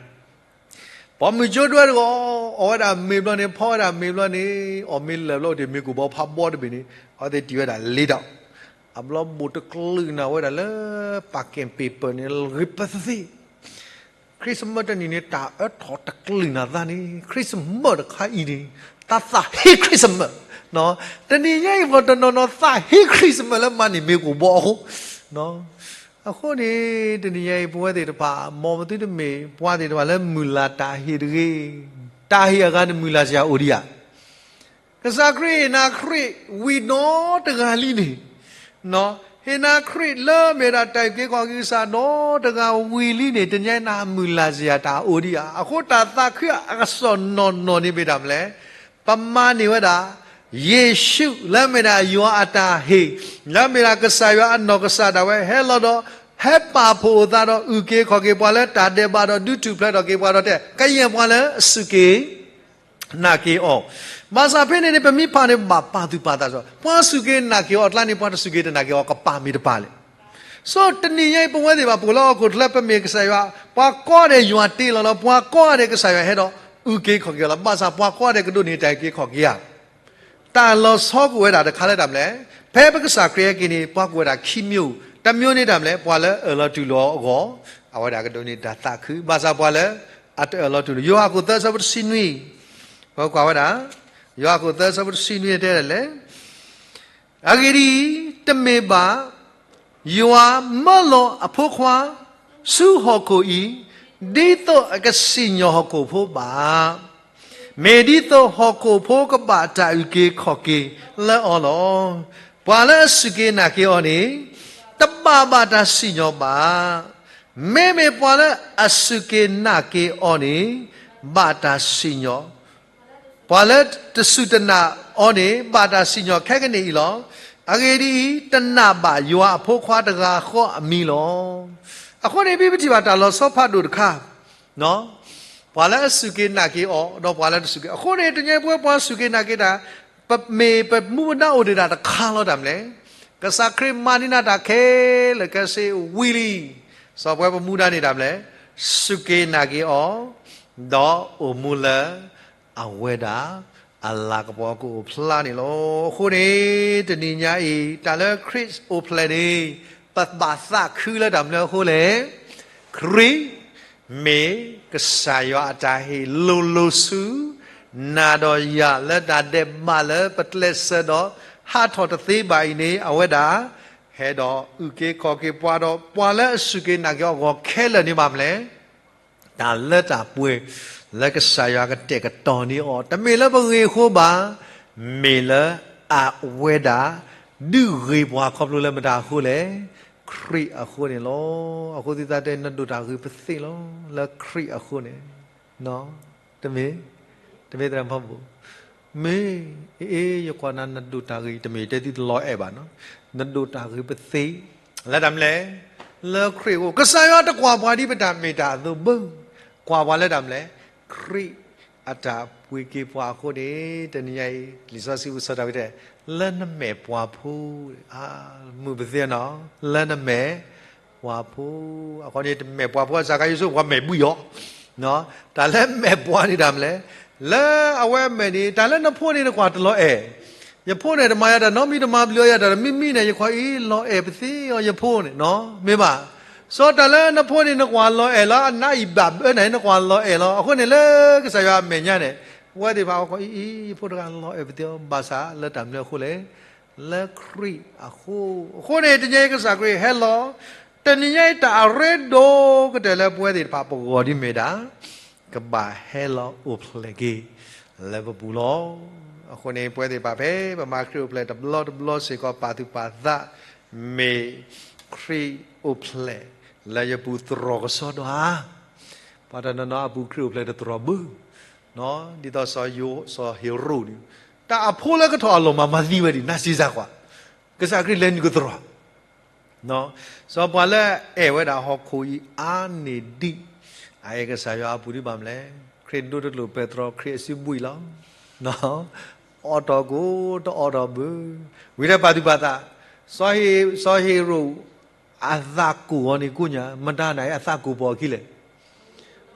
ပိာ်မုၣ်ကၠိဒိဝဲတဂီၤ အီၣ်ဝဲဒၣ်မ့ၤဘျီန့ၣ် ဖီဝဲဒၣ်မ့ၤဘျီန့ၣ် အီၣ်မ့ၤလၢာ်ဘျီအိၣ်တ့ၢ်မ့ၢ်ကအိၣ်ဘီဖးဘီတဘ့ၣ်န့ၣ် အဝဲသ့ၣ်တံၢ်ဝဲဒၣ်လ့တၢ်, အဘျီဘိၣ်တကလုာ်နၤဝဲဒၣ်လၢ ပာ်ကဲၣ်ပ့ၤပၢၢ်န့ၣ် ဂ့ၤပသ့ Christmas တနံၤန့ၣ် တၢ်အၢထီၣ်တကလုာ်နၤသးန့ၣ် Christmas တခါအံၤန့ၣ် တၢ်သးဟ့ Christmas, တနံၤညါအံၤပှၤတနီၤနီၤသးဟ့ Christmas လၢမၤန့ၢ်မ့ၢ်ကအိၣ်ဘီအဃိ, အဃိန့ၣ် တနံၤညါအံၤ ပဝဲသ့ၣ်တဖၣ် မ်ပသုတမ့ၢ်ပှၤသ့ၣ်တဖၣ်လၢမုၢ်လၢ်တၢ်ဟ့ၣ်တဂ့ၤ, တၢ်ဟ့ၣ်အဂၤန့ၣ် မုၢ်လၢ်စ့ၢ်အိၣ်ဒံးဧါ ကစၢ်ခရံာ်ဟ့ၣ်နၤခရံာ်ဝံၤဒီတဂၤလံန့ၣ်, ဟ့ၣ်နၤခရံာ်လၢမ့ၢ်ဒၣ်တၢ်အုၣ်က့ၤခီၣ်က့ၤကစၢ်ဒီတဂၤဝံၤလံန့ၣ် တနံၤညါအံၤနမုၢ်လၢ်စ့ၢ်တၢ်အိၣ်ဒံးဧါ. အဃိတၢ်သးခုအကစီၣ်နီၢ်နီၢ်န့ၣ်မ့ၢ်တၢ်မနုၤလဲၣ်, ပမၤန့ၢ်ဝဲဒၣ် ယ့ၣ်ၡူးလၢမ့ၢ်ဒၣ်ယွၤအတၢ်ဟ့ၣ်, လၢမ့ၢ်ဒၣ်ကစၢ်ယွၤအနီၢ်ကစၢ်ဒၣ်ဝဲ ဟဲလီၤဒီး ဟဲပာ်ဖှိၣ်အသးဒီးအုၣ်က့ၤခီၣ်က့ၤပှၤလၢတၢ်ဒဲးဘးဒီးဒုးထူၣ်ဖျဲးထီၣ်က့ၤပှၤဒီးတဲ ကယဲၢ်ပှၤလၢအစူၢ်က့ၤ နာ်က့ၤအီၤ, ဘၣ်ဆၣ်ဖဲန့ၣ်န့ၣ် ပမ့ၢ်ဖးန့ၣ် ဘၣ်ပာ်သူၣ်ပာ်သးစ့ၢ် ပှၤစူၢ်က့ၤနာ်က့ၤအီၤအကျါန့ၣ် ပှၤတစူၢ်က့ၤတနာ်က့ၤအီၤ ကပာ်မ့ၢ်တပာ်လဲၣ်. ဆိတနံၤညါအံၤ ပဝဲသ့ၣ်ဘၣ်ပှၤလၢဟီၣ်ခိၣ်ချၢ ပမ့ၢ်ကစၢ်ယွၤ ပှၤကိးဂၤဒဲးယွၤတ့လီၤလီၤ, ပှၤကိးဂၤဒဲးကစၢ်ယွၤဟဲဒီးအုၣ်က့ၤခီၣ်က့ၤအီၤလီၤ. ဘၣ်ဆၣ်ပှၤကိးဂၤဒဲးကဒိးန့ၢ်တၢ်အုၣ်က့ၤခီၣ်က့ၤဧါ. တၢ်လီၤဆီကအိၣ်ဝဲဒၣ်တခါလၢတၢ်မနုၤလဲၣ်, ဖဲပကစၢ်ခရံာ်ဟဲက့ၤန့ၣ် ပှၤကအိၣ်ဝဲဒၣ်ခံမျိုး, တမျိုးန့ၣ်တၢ်မနုၤလဲၣ်, ပှၤလၢအအၢၣ်လီၤတူၢ်လိာ်အီၤအဂီၢ် အဝဲဒၣ်ကဒိးန့ၢ်တၢ်သးခု, ဘၣ်ဆၣ်ပှၤလၢအတအၢၣ်လီၤတူၢ်လိာ်, ယိၤဟၣ်ခိၣ်သၢဆၢဖိတဆံနွံ, ပကွၢ်ဝဲဒၣ်, ယိၤဟၣ်ခိၣ်သၢဆၢဖိတဆံနွံတဲဒ်လဲၣ် အဂ့ၢ်ဒ်အံၤ, တမ့ၢ်ဘၣ် ယွၤမၢလီၤအဖိခွါ ဆူဟီၣ်ခိၣ်အံၤ ဒ်သိးအကစံၣ်ညီၣ်ဟီၣ်ခိၣ်ဖိဘၣ်, မ့ၢ်ဒ်သိးဟီၣ်ခိၣ်ဖိကဘၣ်တၢ်အုၣ်က့ၤခီၣ်က့ၤလၢအီၤလီၤ. ပှၤလၢအစူၢ်က့ၤနာ်က့ၤအီၤန့ၣ် တဘၣ်ဘၣ်တၢ်စံၣ်ညီၣ်ဘၣ်. မ့မ့ၢ်ပှၤလၢအစူၢ်က့ၤနာ်က့ၤအီၤန့ၣ် ဘၣ်တၢ်စံၣ်ညီၣ် ပှၤလၢတစူၢ်တနာ်အီၤန့ၣ် ဘၣ်တၢ်စံၣ်ညီၣ်ခဲကနံၣ်အံၤလီၤ. အဂ့ၢ်ဒ်အံၤ, တနာ်ဘၣ်ယွၤအဖိခွါတဂၤဃီအမံၤလီၤ. အဃိန့ၣ် မ့ၢ်ပထံၣ်ဘၣ်တၢ်လီၤဆီဖးဒိၣ်တခါ, ပှၤလၢအစူၢ်က့ၤနာ်က့ၤအီၤ ဒီးပှၤလၢတစူၢ်က့ၤ, အဃိန့ၣ် တနံၤညါပဝဲပှၤစူၢ်က့ၤနာ်က့ၤတၢ် ပမ့ၢ်ပမူပဒါအိၣ်ဒံးဒၣ်တခါလီၤတၢ်မနုၤလဲၣ်. ကစၢ်ခရံာ်မၤန့ၢ်နၤတၢ်ခဲလၢာ်ခဲဆ့ဝံၤလံ. စီၤပှဲၤပမူဒါန့ၣ်တၢ်မနုၤလဲၣ်, စူၢ်က့ၤနာ်က့ၤအီၤ, ဒီးအိၣ်မူလၢ အဝဲဒၣ် အလၤကပီၤကအိၣ်ဖျါန့ၣ်လီၤ. အဃိန့ၣ် တနံၤညါအံၤ တၢ်လၢခရံာ်အိၣ်ဖျဲၣ်န့ၣ် ပဘၣ်သးခုလၢတၢ်မနုၤအဃိလဲၣ်. ခရံာ် မ့ၢ်ကစၢ်ယွၤအတၢ်ဟ့ၣ်လိၤလိၤဆူ နၤဒီးယၤလၢတၢ်ဒဲးဘးလၢပကျဲးစၢးဒီး ဟးထီၣ်တသ့ဘၣ်အံၤန့ၣ် အဝဲဒၣ် ဟဲဒီးအုၣ်က့ၤခီၣ်က့ၤပှၤဒီး ပှၤလၢအစူၢ်က့ၤနာ်က့ၤအီၤအဂီၢ်ခဲလၢာ်န့ၣ်ဘၣ်မနုၤလဲၣ်. တၢ်လၢတၢ်ပှဲၤ လၢကစၢ်ယွၤကတဲာ်ကတီၤန့ၢ်အီၤ တမ့ၢ်လၢပဂ့ၢ်အဃိဘၣ်, မ့ၢ်လၢအဝဲဒၣ် ဒုးဂ့ၤပှၤခီဖျိလၢမတၤအဃိလဲၣ်, ခရံာ်အဃိန့ၣ်လီၤ. အဃိသုသးတဲ နဒိၣ်တၢ်ဂ့ၤပသ့လီၤ, လၢခရံာ်အဃိန့ၣ်, တမ့ၢ်, တမ့ၢ်သရၣ်ဖးဘိၣ်, မ့ၢ်, အ့ ယကွၢ်နၤ နဒိၣ်တၢ်ဂ့ၤ တမ့ၢ်တဲသုတလီၤအဲၣ်ဘၣ်နီၤ, နဒိၣ်တၢ်ဂ့ၤပသ့, လၢတၢ်မနုၤလဲၣ်, လၢခရံာ်အဃိ ကစၢ်ယွၤတကွၢ်ပှၤဒ်ပတၢ်မ့ၢ်တၢ်အသိးဘၣ်, ကွၢ်ပှၤလၢတၢ်မနုၤလဲၣ်, ခရံာ်အတၢ်ပှ့ၤက့ၤပှၤအဃိန့ၣ် တနံၤညါအံၤ လံာ်စီဆှံပူၤစံးတၢ်ဝဲတဲ, လၢနမဲာ်ပှၤဖိ, မုာ်ပသ့နီၤ, လၢနမဲာ်ပှၤဖိ, အဃိန့ၣ် တမဲာ်ပှၤဖိအစှၤခါ ယဆိကမိၣ်ပှၤမဲာ်ဘှံးအီၤ, တၢ်လၢမဲာ်ပှၤန့ၣ်တၢ်မနုၤလဲၣ်, လၢအဝဲအမဲာ်န့ၣ် တၢ်လၢနဖိန့ၣ်နကွၢ်တလီၤအဲၣ်, ယဖိန့ၣ်တမၤယၤတၢ်နီတမံၤ တမၤဘျုးယၤတၢ်တမံၤမံၤန့ၣ် ယခွါအံၤလီၤအဲၣ်ပသ့အီၤယဖိန့ၣ်နီၤ, မ့ၢ်ဘၣ် စီၤတၢ်လၢနဖိန့ၣ် နကွၢ်လီၤအဲၣ်လီၤ, အနါအံၤဘၣ်ဘၢနၤ နကွၢ်လီၤအဲၣ်လီၤ. အဃိန့ၣ်လၢကစၢ်ယွၤအမဲာ်ညါန့ၣ်, ပဝဲသ့ၣ်တဖၣ်အီၤကွၢ်အံၤ, ယဖိတဂၤလီၤအဲၣ်ပသ့ၣ်အီၤ ဘၣ်ဆၣ်လၢတၢ်မနုၤအဃိလဲၣ်, လၢခရံာ်အဃိ. အဃိန့ၣ် တနံၤအံၤကစၢ်ခရံာ်ဟဲလီၤ, တနံၤညါအံၤတၢ်အရ့ဒိၣ်ကတၢၢ်လၢပဝဲသ့ၣ်တဖၣ်ပဂီၢ်ဒ်မ့ၢ်ဒၣ် ကဘၣ်ဟဲလီၤအိၣ်ဖျဲၣ်က့ၤ လၢပပူၤလီၤ. အဃိန့ၣ် ပဝဲသ့ၣ်တဖၣ်ဖဲပမၤခရံာ်အိၣ်ဖျဲၣ်တဘျီတဘျီစ့ၢ်ကီး ပာ်သူၣ်ပာ်သး မ့ၢ်ခရံာ်အိၣ်ဖျဲၣ်လၢယပူၤတြီၤကစီဒီဧါ. ပှၤတနီၤနီၤအပူၤခရံာ်အိၣ်ဖျဲၣ်တတြီၤဘၣ်, ဒ်သိးစီၤဟ့ၤရိာ်ဒ်, တၢ်အဖိလၢကထီၣ်အလီၢ်မၤမၤသံဝဲဒံး နၢ်စံစါကွၢ်, ကစၢ်ခရံာ်လဲၤနုာ်ကတြီၤ စီၤပှၤလၢအအဲၣ်ဝဲဒၣ်ဟီၣ်ခိၣ်အံၤအါန့ၢ်ဒံး, အအဲၣ်ကစၢ်ယွၤအပူၤဒ်ဘၣ်မလဲၣ်. ခရံာ်ဒိတကျိာ်ပဲတြီ ခရံာ်အစုဘှံးလီၤ. အီၣ်တီၢ်ကိၣ်တအီၣ်တီၢ်ဘၣ်, ဝံၤဒီးပာ်သူၣ်ပာ်သး, စီၤဟ့ၤရိာ် အသးကိၢ်အီၤန့ၣ်ကိညါ, မတၤနၤအံၤအသးကိၢ်ပှၤအခံလဲၣ်.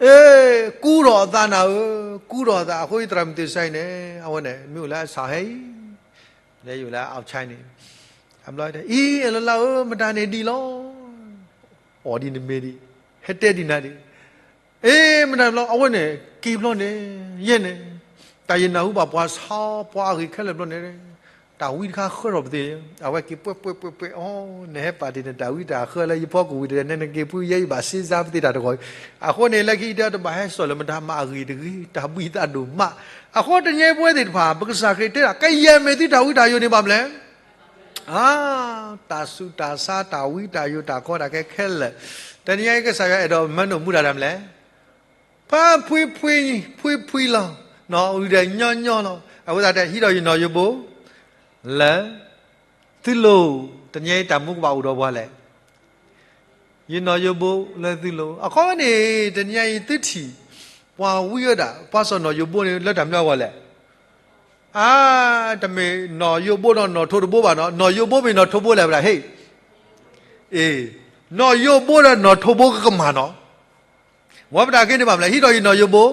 အ့, ကူထီၣ်အသးနၤဧၢ, ကူထီၣ်အသး, အဃိသရၣ်မုၣ်သ့ၣ်စါအံၤန့ၣ် အဝဲန့ၣ် မ့ၢ်အိၣ်လၢအဆၣ်ဟဲအံၤ, လၢယိာ်လၢအအိၣ်ဆါန့ၣ်, အဘျီအံၤ အ့လၢလၢဧၢ, မတၤန့ၣ်ဒံးလီၤ. အီၣ်ဒ်နမ့ၢ်ဒံး, ဟဲတဲဒံးနၤဒံး, အ့, မတၤဘျီ အဝဲန့ၣ် က့ၤဘျီန့ၣ်, ယဲန့ၣ်, တၢ်ယနၢ်ဟူဘၣ်ပှၤဆါပှၤအဂ့ၢ်ခဲလၢာ်ဘျီန့ၣ်, တၢ်ဝံတခါဃၢထီၣ်ပသ့ၣ်, အဝဲက့ၤပှဲၤပှဲၤပှဲၤပှဲၤအီၤ, နဟဲပာ်တ့ၢ်နတၢ်ဝံတၢ်ဃၢလၢယဖီခိၣ်ဝံၤဒီး နက့ၤပှဲၤယဲယဘၣ်စ့စါပသ့ၣ်တၢ်တဂီၢ်. အဃိန့ၣ် လၢခံကတၢၢ်တဘၣ်ဟဲစိာ်လၢမတၤမၤအဂ့ၢ်တဂ့ၤ, တၢ်ဘှံးသးဒိၣ်မး. အဃိတနံၤအံၤပဝဲသ့ၣ်တဖၣ် ပကစၢ်ခရံာ်တဲဒၣ် ကယဲၢ်မ့ၢ်သုတၢ်ဝံတၢ်ယိာ်န့ၣ်ဘၣ်မလဲၣ်. အါ, တၢ်ဆူးတၢ်ဆါ တၢ်ဝံတၢ်ယိာ် တၢ်ကီတၢ်ခဲခဲလၢာ်, တနံၤအံၤကစၢ်ယွၤအဲၣ်ဒိးမၢနုာ်မူတၢ်ဒ်မလဲၣ်. ဖးဖှံဖှံ, ဖှံဖှံလီၤ, ဝံၤဒီးညီညီလီၤ. အဃိသတးတဲ ဟံးဒီးယနီၣ်ယိဘိ လၢသုလိၤ, တနံၤအံၤတၢ်မူကဘၣ်အိၣ်ဒီးပှၤလဲၣ်. ယနီၣ်ယိဘိလၢသုလိၤ. အဃိန့ၣ် တနံၤအံၤသုထံၣ် ပှၤဝံဝဲဒၣ် ပှၤစီၢ်နီၣ်ယိဘိန့ၣ် လၢတၢ်မနုၤအဂီၢ်လဲၣ်. အါ, တမ့ၢ်နီၣ်ယိဘိဒီးနီၣ်ထိးတဘိဘၣ်နီၤ, နီၣ်ယိဘိမ့ၢ်နီၣ်ထိးဘိလဲၣ် ပတၢ်ဟ့ၣ်. အ့, နီၣ်ယိဘိဒီးနီၣ်ထိးဘိကကမၣ်နီၤ. ဝဲပတၢ်က့န့ၣ်ဘၣ်မလဲၣ်, ဟံးဒီးယနီၣ်ယိဘိ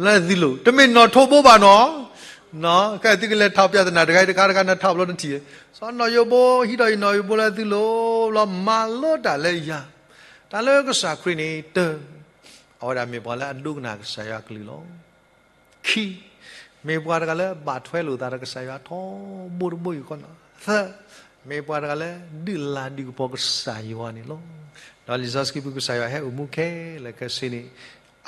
လၢသုလိၤ, တမ့ၢ်နီၣ်ထိးဘိဘၣ်နီၤ. ခဲအံၤသုကလဲၤထီၣ်ပြဿနာတဂၤအံၤတခါတခါ နထီၣ်ဘျီနထံၣ်, စီၢ်နီၣ်ယိဘိ ဟံးဒီးယနီၣ်ယိဘိလၢသုလိၤ, ဘျီမၤလိတၢ်လၢယၤ, တၢ်လၢကစၢ်ခရံာ်န့ၣ် တၢ, အဝဲဒၣ်မ့ၢ်ပှၤလၢအဒိကနၣ်ကစၢ်ယွၤကလုၢ်လီၤ. ခံ, မ့ၢ်ပှၤတဂၤလၢဘၣ်ထွဲလိာ်သးဒီးကစၢ်ယွၤထီဘိတဘိယူၢ်ဃီနီၤ. သၢ, မ့ၢ်ပှၤတဂၤလၢဒုးလၤဒုးကပီၤကစၢ်ယွၤန့ၣ်လီၤ. ဒီးလံာ်စီဆှံပူၤကစၢ်ယွၤဟဲအိၣ်မူခဲလၢာ်ခဲဆ့န့ၣ်,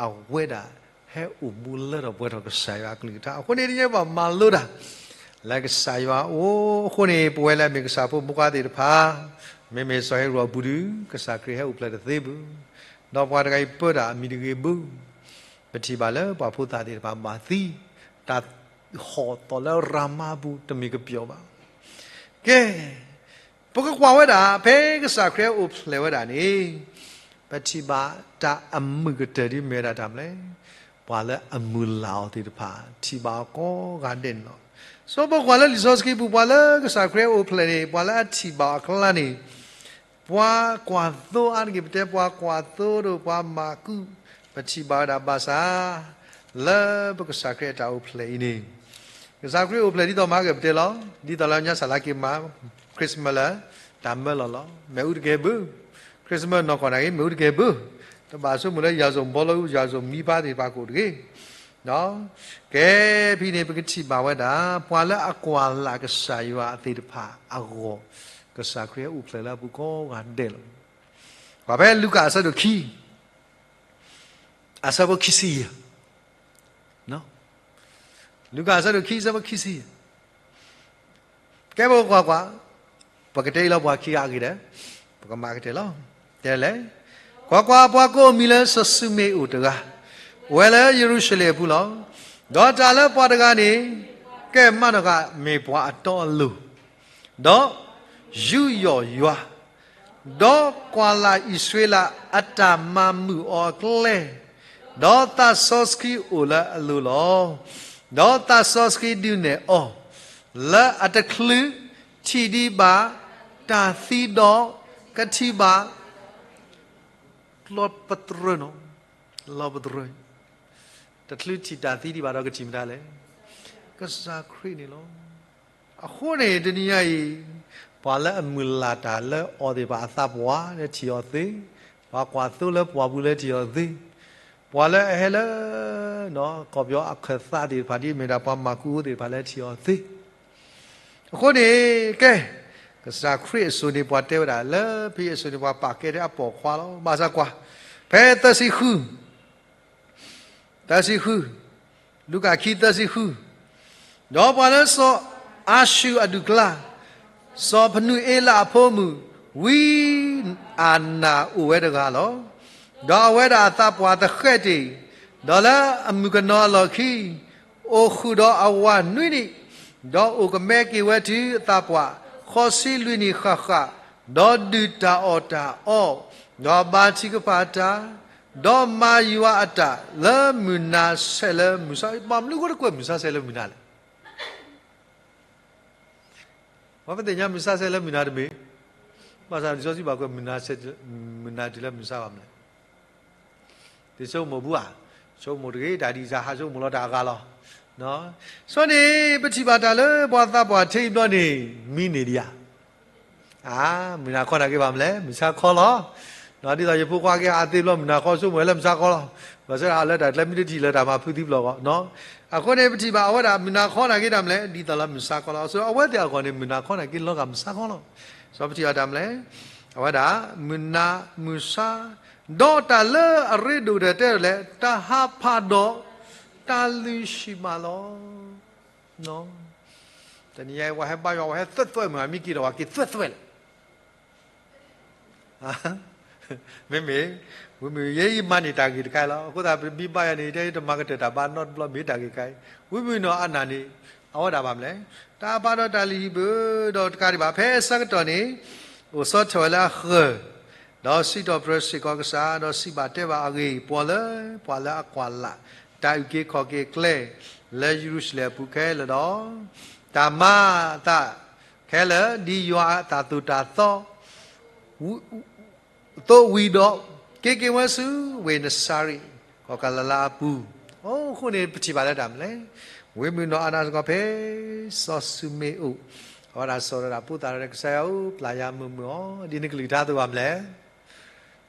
အဝဲဒၣ်ဟဲအိၣ်မူလၢထီၣ်ပှဲၤထီၣ်ကစၢ်ယွၤအကလုၢ်ကထါ. အဃိန့ၣ် တနံၤအံၤဘၣ်မၤလိတၢ် လၢကစၢ်ယွၤအအိၣ်. အဃိန့ၣ် ပဝဲလၢအမ့ၢ်ကစၢ်ဖိမုၣ်ခွါသ့ၣ်တဖၣ်, မ့မ့ၢ်စီၤဟ့ၤရိာ်အပူၤဒုး ကစၢ်ခရံာ်ဟဲအိၣ်ဖျဲၣ်တသ့ဘၣ်. ဒီးပှၤတဂၤအံၤပၢတၢ်အမံၤတဂ့ၤဘၣ်. ပထံၣ်ဘၣ်လၢပှၤဖိသၣ်သ့ၣ်တဖၣ်ဘၣ်သံ, တၢ်ဟီၣ်သီၣ်လၢရၤမါအပူၤတမ့ၢ်ကပျီၤဘၣ်. ကဲ, ပကကွၢ်ဝဲဒၣ် ဖဲကစၢ်ခရံာ်ဟဲအိၣ်ဖျဲၣ်ဝဲဒၣ်န့ၣ်, ပထံၣ်ဘၣ်တၢ်အမုာ်ကတၢၢ်ဒ်မ့ၢ်ဝဲဒၣ်တၢ်မနုၤလဲၣ်, ပှၤလၢအမုၢ်လၢ်အီၤသ့ၣ်တဖၣ် ထံၣ်ဘၣ်အီၤကိးဂၤဒဲးန့ၣ်လီၤ. စီၤပီကွၢ်လၢလံာ်စီဆှံပူၤ ပှၤလၢကစၢ်ခရံာ်ဟဲအိၣ်ဖျဲၣ်န့ၣ် ပှၤလၢအထံၣ်ဘၣ်အီၤအကျါန့ၣ် ပှၤကွၢ်သိအါတက့ၢ် ပတဲပှၤကွၢ်သိဒီးပှၤမၤကူး, ပထံၣ်ဘၣ်ဝဲဒၣ်ဘၣ်ဆၣ်, လၢပကစၢ်ခရံာ်အတၢ်အိၣ်ဖျဲၣ်အံၤန့ၣ်, ကစၢ်ခရံာ်အိၣ်ဖျဲၣ်ဒ်သိးမၤကပတဲလီၤ, ဒ်သိးလၢညါစၢ်လၢက့ၤမၤ Christmas လၢ တၢ်မၢလီၤလီၤ, မ့ၣ်အူတကဲဘၣ်, Christmas နီၢ်ကီၢ်န့ၣ်ဂ့ၤ မ့ၣ်အူတကဲဘၣ်, တဘၣ်ဆိကမိၣ်လၢ ယၤစိၤဘီလီအူ ယၤစိၤမံဖးသ့ၣ်တဖၣ်ကိးတဂ့ၤ ကဲ, ဖဲန့ၣ် ပကထံၣ်ဘၣ်ဝဲဒၣ် ပှၤလၢအကွၢ်လၢ်ကစၢ်ယွၤသ့ၣ်တဖၣ်အဂီၢ်, ကစၢ်ခရံာ်ဟဲအိၣ်ဖျဲၣ်လၢအပူၤကိးဂၤဒဲးလီၤ. ကွၢ်ဖဲလူၤကၣ်အဆၢဒိၣ်ခံ, အဆၢဖိခံဆံယဲၢ်, လူၤကၣ်အဆၢဒိၣ်ခံ အဆၢဖိခံဆံယဲၢ်, ကဲ ပကကွၢ်ကွၢ်, ပကတဲအံၤလီၤပှၤခံဂၤအဂ့ၢ်ဒီး, ပကမၤကတၢၢ်လီၤ. တဲလဲၣ်, ကွၢ်ကွၢ်, ပှၤကိးအမံၤလၢစီၤၡမူၤအ့ၣ်အအိၣ်တဂၤ, အိၣ်ဝဲလၢယရူၤၡလ့ၣ်အပူၤလီၤ. ဒီးတၢ်လၢပှၤတဂၤန့ၣ်, ကဲမးနီၢ်ဂၤ မ့ၢ်ပှၤအတီအလိၤ, ဒီးယူးယီၣ်ယွၤ, ဒီးကွၢ်လၢ်အံၣ်စရ့လးအတၢ်မၤမုာ်အီၤအကျဲ, ဒီးသးစီဆှံအိၣ်လၢအလိၤလီၤ. ဒီးသးစီဆှံဒုးနဲၣ်အီၤ, လၢအတချုးထံၣ်ဒံးဘၣ်တၢ်သံဒီးကထံၣ်ဘၣ်လီၤပတြၢၤနီၤ, လီၤပတြၢၤ, တချုးထံၣ်တၢ်သံဒံးဘၣ်ဒီးကထံၣ်မတၤလဲၣ်, ကစၢ်ခရံာ်န့ၣ်လီၤ. အဃိန့ၣ် တနံၤညါအံၤ, ပှၤလၢအမုၢ်လၢ်တၢ်လၢအီၤသ့ၣ်တဖၣ်အသးပှၢ်လၢထံၣ်အီၤသ့, ပှၤကွၢ်သိလၢပှၢ်ပူၤလၢထံၣ်အီၤသ့, ပှၤလၢအဟဲလၢ ကီၢ်ပယီၤအခၢၣ်သးသ့ၣ်တဖၣ်ဒ်အမ့ၢ်ဒၣ်ပှၤမၤကူအိၣ်သ့ၣ်တဖၣ်လၢထံၣ်အီၤသ့. အဃိန့ၣ် ကဲ, ကစၢ်ခရံာ်အစိၤန့ၣ်ပှၤတဲဝဲဒၣ်လၢဖဲအစိၤန့ၣ် ပှၤပာ်ကဲထဲအပိာ်ခွါလီၤ. ဘၣ်ဆၣ်ကွၢ်, ဖဲသၢဆံဃု သၢဆံဃု, လူၤကၣ်ခံသၢဆံဃု, ဒီးပှၤလၢစီၤအၤၡူၢ်အဒူၣ်ကျါ, စီၤဖနူၤအ့လးအဖိမုၣ် ဝံအၤနၤအိၣ်ဝဲတဂၤလီၤ. ဒီးအဝဲဒၣ်အသးပှၢ်သဃဲးတ့ၢ်, ဒီးလၢအမုၣ်ကနီၤအလီၢ်ခံ, အိၣ်ဃုာ်ဒီးအဝၤနွံနံၣ်, ဒီးအိၣ်ကမဲက့ၤဝဲတုၤအသးပှၢ် ဃိးဆံလွံၢ်နံၣ်ဃၣ်ဃၣ်, ဒီးဒုၣ်တၢ်အီၣ်တၢ်အီ, ဒီးဘါထုကဖၣ်တၢ်, ဒီးမၤယွၤအတၢ်လၢမုၢ်နၤဆဲးလၢမုၢ်ဆါ, ဘၣ်မနုၤအဃိတကွဲးမုၢ်ဆါဆဲးလၢမုၢ်နၤလဲၣ်. ပသ့ၣ်ညါမုၢ်ဆါဆဲးလၢမုၢ်နၤတမ့ၢ်, ဘၣ်ဆၣ်လံာ်စီဆှံဘၣ်ကွဲးမုၢ်နၤဆဲး, မုၢ်နၤတုၤလၢမုၢ်ဆါဘၣ်မနုၤလဲၣ်. သုဆိကမိၣ်ဘူးဧါ, ဆိကမိၣ်တဂ့ၤ, တၢ်ဒ်အံၤစ့ၢ် ဟးဆိကမိၣ်လီၤတၢ်အဂၤလီၤ. အဃိန့ၣ် ပထံၣ်ဘၣ်တၢ်လၢပှၤသးပှၢ်ထဲအံၤဘျီန့ၣ် မံန့ၢ်ဒံးဧါ. အါ, မုၢ်နၤခီနာ်က့ဘၣ်မနုၤလဲၣ်, မုၢ်ဆါခီလီၤ. ဒ်သိးယဖိခွါက့ၤအသးဘျီ မုၢ်နၤခီဆိကမိၣ်ဝဲလၢမုၢ်ဆါခီလီၤ. ဘၣ်ဆၣ်အလၢတၢ်ကျဲမ့ၢ်တထံၣ်လၢတၢ်မၤဖုးသံဘျီဃီ. အဃိန့ၣ် ပထံၣ်ဘၣ်အဝဲဒၣ်မုၢ်နၤခီနာ်က့တၢ်မနုၤလဲၣ်, ဒ်သိးလၢမုၢ်ဆါခီလီၤ. အဃိအဝဲသ့ၣ်အဂီၢ်န့ၣ် မုၢ်နၤခီနာ်က့လီၤဂာ်မုၢ်ဆါခီလီၤ. စီၤပထံၣ်ဘၣ်တၢ်မနုၤလဲၣ်, အဝဲဒၣ် မုၢ်နၤမုၢ်ဆါ, ဒီးတၢ်လၢအရ့ဒိၣ်ဒီးတဲဒ်လဲၣ်, တၢ်ဟးဖးဒီး တၢ်လုၢ်ဆံးမးလီၤ. တနံၤညါအံၤ ပှၤဟဲဘါယွၤ ပှၤဟဲသွဲၣ်သွဲၣ်မုၢ် မ့ၢ်က့ၤဒီးပှၤက့ၤသွဲၣ်သွဲၣ်လဲၣ်. မ့မ့ၢ် ဝံမုၢ်ယဲယမၤန့ၢ်တၢ်ဂ့ၢ်တခါအံၤလီၤ. အဃိသတး ပမ့ၢ်ဘါယွၤန့ၣ် တဲတမၤကတၢၢ်တၢ်ဘါနီတဘျီ မ့ၢ်တၢ်ဂ့ၢ်တခါအံၤ, ဝံမုၢ်နီၢ်အၤနၤန့ၣ် အဝဲဒၣ်ဘၣ်မနုၤလဲၣ်, တၢ်ဟးဖးဒီးတၢ်လုၢ်ဟံၣ်ဘၢဒီးတကးဒံးဘၣ် ဖဲအဆၢကတီၢ်န့ၣ် အိၣ်ဆီထၢၣ်ဝဲလၢအဃၢၤ, ဒီးစံးထီၣ်ပတြၢၤစ့ၢ်ကီးကစၢ်, ဒီးစံးဘၣ်တဲဘၣ်အဂ့ၢ် ပှၤလၢ ပှၤလၢအကွၢ်လၢ် တၢ်အုၣ်က့ၤခီၣ်က့ၤအကျဲ လၢယရူၤၡလ့ၣ်အပူၤခဲလၢာ်ဒီး တၢ်မၤအသးခဲလၢာ် ဒ်ယွၤအတၢ်သိၣ်တၢ်သီ သိးဝံၤဒီး က့ၤက့ၤဝဲဆူဝ့ၢ်နစၤရ့း ကီၢ်ကၤလံလါအပူၤ. အဃိန့ၣ် ပထံၣ်ဘၣ်လၢတၢ်မနုၤလဲၣ်, ဝံမုၢ်နီၢ်အၤနၤစ့ၢ်ကီး ဖဲစီၤၡူမ့အိၣ် အဝဲဒၣ်စိာ်ဒီးတၢ်ဖိသၣ်ဒီး ကစၢ်ယွၤဧၢ ပျၢ်ယၤမုာ်မုာ်အီၤ ဒ်နကလုၢ်ကထါအသိးဘၣ်မနုၤလဲၣ်,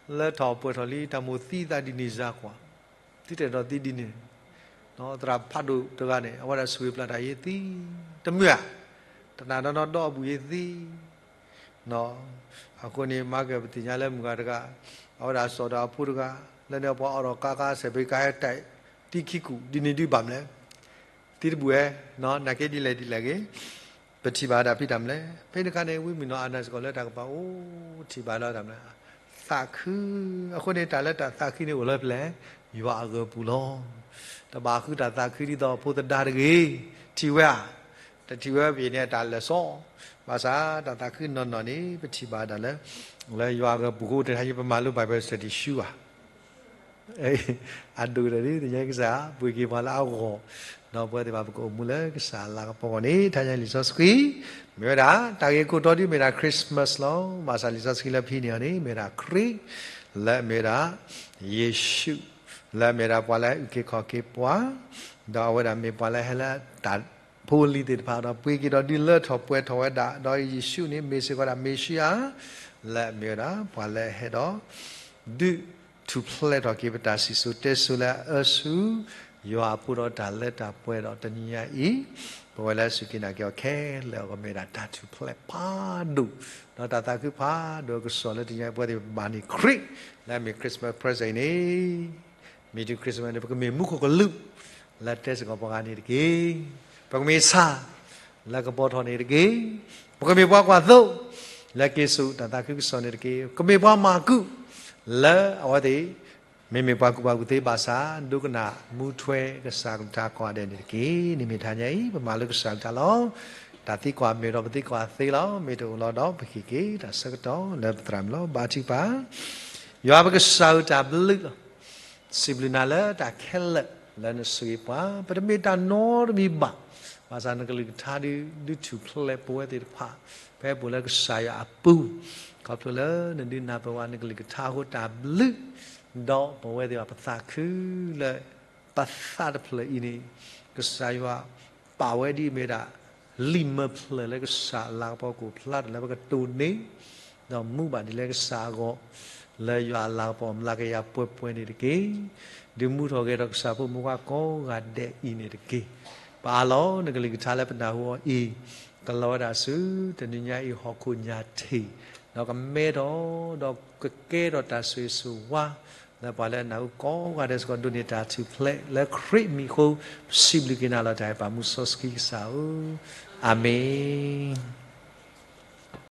လၢထီၣ်ပှဲၤထီၣ်လံ တၢ်မိၣ်သံသးဒ်န့ၣ်စ့ၢ်ကီး, သုတဲာ်ဒီးသံဒ်န့ၣ်, သရၣ်ဖးဒိၣ်တဂၤန့ၣ် အဝဲဒၣ်ဆိၣ်ဂ့ၤပျၢ်တၢ်ယ့သံ, တမုာ်ဧါ, တနၤဒီနီၣ်ဒီအဘူၣ်ယ့သံ အဃိန့ၣ် မၤကၢၢ်ပသ့ၣ်ညါလၢမုၢ်ဂၤတဂၤ အဝဲဒၣ်စိာ်ဒီးအဖိတဂၤ လၢန့ၣ်ပှၤအိးထီၣ်ကါကါစဲးဘ့ကါဟဲတဲာ်သံခံကူာ် ဒ်န့ၣ်ဒုးဘၣ်မနုၤလဲၣ်, သံတဘူၣ်ဝဲ, နာ်က့ဒ်လဲၣ်ဒ်လဲၣ်ဂ့ၤ, ပထံၣ်ဘၣ်ဒၣ်ဖံးတၢ်မနုၤလဲၣ်, ဖဲန့ၣ်အခါန့ၣ် ဝံမုၢ်နီၢ်အၤနၤစ့ၢ်ကီးလၢတၢ်ကပၤအိၣ်ထံၣ်ဘၣ်လၢတၢ်မနုၤလဲၣ်, သးခု, အဃိန့ၣ် တၢ်လၢတၢ်သးခုန့ၣ်အိၣ်လၢပျဲၢ် ယွၤအဂၢၤပူၤလီၤ. တဘၣ်ဃုတၢ်သးခုဒ်သိးဖိသဒါတဂ့ၤ, ထံၣ်ဝဲဧါ, တထံၣ်ဝဲဘၣ်န့ၣ် တၢ်လၢာ်စီ, ဘၣ်ဆၣ်တၢ်သးခုနီၢ်နီၢ်န့ၣ် ပထံၣ်ဘၣ်ဒၣ်လၢ လၢယွၤအဂၢၤပူၤအဃိ တဟါညါပမၤလိ Bible study ဆူဧါ, အဒိၣ်ကတၢၢ်ဒ်သ့ၣ်ညါကစၢ် ပှ့ၤက့ၤပှၤလၢအဂီၢ်, ဒီးပဝဲသ့ၣ်တဖၣ်ပကအိၣ်မူလၢကစၢ်အလၤကပီၤအဂီၢ်န့ၣ် ထါညါလံာ်စီဆှံ မ့ၢ်ဝဲဒၣ် တၢ်ဂ့ၢ်ခိၣ်တီဒ်မ့ၢ်ဒၣ် Christmas လီၤ. ဘၣ်ဆၣ်လံာ်စီဆှံလၢပဟံးန့ၢ်အီၤန့ၣ် မ့ၢ်ဝဲဒၣ်ခရံာ်, လၢအမ့ၢ်ဝဲဒၣ် ယ့ၣ်ၡူး, လၢအမ့ၢ်ဝဲဒၣ်ပှၤလၢအအုၣ်က့ၤခီၣ်က့ၤပှၤ, ဒီးအဝဲဒၣ်မ့ၢ်ပှၤလၢအဟဲလၢတၢ်ဖိလံၤသ့ၣ်တဖၣ် ဒီးပှ့ၤက့ၤဒီးဒုးလၢထီၣ်ပှဲၤထီၣ်ဝဲဒၣ်, ဒီးယ့ၣ်ၡူးန့ၣ် မ့ၢ်စ့ၢ်ကီးဒၣ်မ့ၣ်ၡံအၤ, လၢအမ့ၢ်ဝဲဒၣ်ပှၤလၢအဟဲဒီး ဒုးထူၣ်ဖျဲးထီၣ်က့ၤပတၢ်စံၣ်စိၤတဲစိၤလၢအအၢဆူ ယွၤအဖိဒီးတၢ်လၢတၢ်ပှဲၤဒီးတနံၤညါအံၤ, ပဝဲလၢစူၢ်က့ၤနာ်က့ၤအီၤခဲလၢာ်အဂီၢ် မ့ၢ်ဝဲဒၣ်တၢ်ထူၣ်ဖျဲးဖးဒိၣ်, ဒီးတၢ်သးခုဖးဒိၣ်အကစီၣ်လၢတနံၤညါအံၤ ပဝဲသ့ၣ်ဘၣ်န့ၢ်ခရံာ် လၢအမ့ၢ် Christmas present အံၤန့ၣ်, မ့ၢ်တုၤ Christmas န့ၣ် ပကမ့ၢ်မူခိၣ်ကလူး လၢတဲစ့ၢ်ကီးပှၤဂၤန့ၣ်တက့ၢ်. ပကမ့ၢ်ဆၣ် လၢကပီၤထီၣ်န့ၣ်တက့ၢ်. ပကမ့ၢ်ပှၤကွၢ်သိ လၢက့ၤဆူတၢ်သးခုကစီၣ်န့ၣ်တက့ၢ်. ပကမ့ၢ်ပှၤမၤကူး လၢအဝဲသ့ၣ် မ့မ့ၢ်ပှၤကူၣ်ဘၣ်ကူၣ်သ့ဘၣ်ဆၣ် ဒိကနၣ်မူထွဲကစၢ်ကလုၢ်ကထါကိးဂၤဒဲးန့ၣ်တက့ၢ်. န့ၣ်မ့ၢ်တဟါညါအံၤ ပမၤလိကစၢ်ကလုၢ်ကထါလီၤ. တၢ်သံကွၢ်မ့ၢ်ဒီးပသံကွၢ်သ့လီၤ. မ့ၢ်တအိၣ်လီၤဒီး ပဟ့ၣ်က့ၤတၢ်ဆၢကတီၢ်လၢပသရၣ်မုၣ်လီၤ. ဘါထုကဖၣ်. ယွၤပကစၢ်ဧၢ တၢ်ဘျုးလီၤ. စံးဘျုးနၤလၢတၢ်ခဲလၢာ်လၢနဆိၣ်ဂ့ၤပှၤ, ပတမ့ၢ်တၢ်နီတမံၤဘၣ်. ဘၣ်ဆၣ်နကလုၢ်ကထါဒုး ဒုးထူၣ်ဖျဲးပဝဲသ့ၣ်တဖၣ် ဖဲပအိၣ်လၢကစၢ်ယွၤအပူၤ, ခီဖျိလၢနဒုးနၢ်ပၢၢ်ဝဲနကလုၢ်ကထါအဃိ တၢ်ဘျုး, ဒီးပဝဲသ့ၣ်တဖၣ်ပသးခုလၢ ပသးတဖျၢၣ်အံၤန့ၣ် ကစၢ်ယွၤပာ်ဝဲဒ်အမ့ၢ်ဝဲဒၣ် လံာ်မၢဖျၢၣ်လၢကစၢ်အလၤကပီၤကအိၣ်ဖျါထီၣ်လၢပကတိၢ်န့ၢ် ဒီးမူဘၣ်ဒ်လၢကစၢ်အဂီၢ်, လၢယွၤအလၤကပီၤအမျးကယၤပှဲၤပှဲၤန့ၣ်တက့ၢ်. ဒုးမူထီၣ်ဂဲၤထီၣ်ကစၢ်ဖိမုၣ်ဖိခွါကိးဂၤဒဲးအံၤန့ၣ်တက့ၢ်. ပအၢၣ်လီၤနကလုၢ်ကထါလၢပနၢ်ဟူအီၤအံၤ, ကလီၤဝဲဒၣ်ဆူတနံၤညါအံၤဟီၣ်ခိၣ်ညါထံး, ဒီးကမဲထီၣ်, ဒီးကကဲထီၣ်တၢ်ဆိၣ်ဂ့ၤဆိၣ်ဝါ လၢပှၤလၢအနၢ်ဟူကိးဂၤဒဲးစ့ၢ်ကီး ဒိးန့ၢ်တၢ်ထူၣ်ဖျဲးလၢခရံာ်အမံၤအဃိ, ပစံးဘျုးက့ၤနၤလီၤတၢ်အဲၣ်ပာ်မူစီဆှံကစၢ်ဧၢ, အၤမ့ၣ်.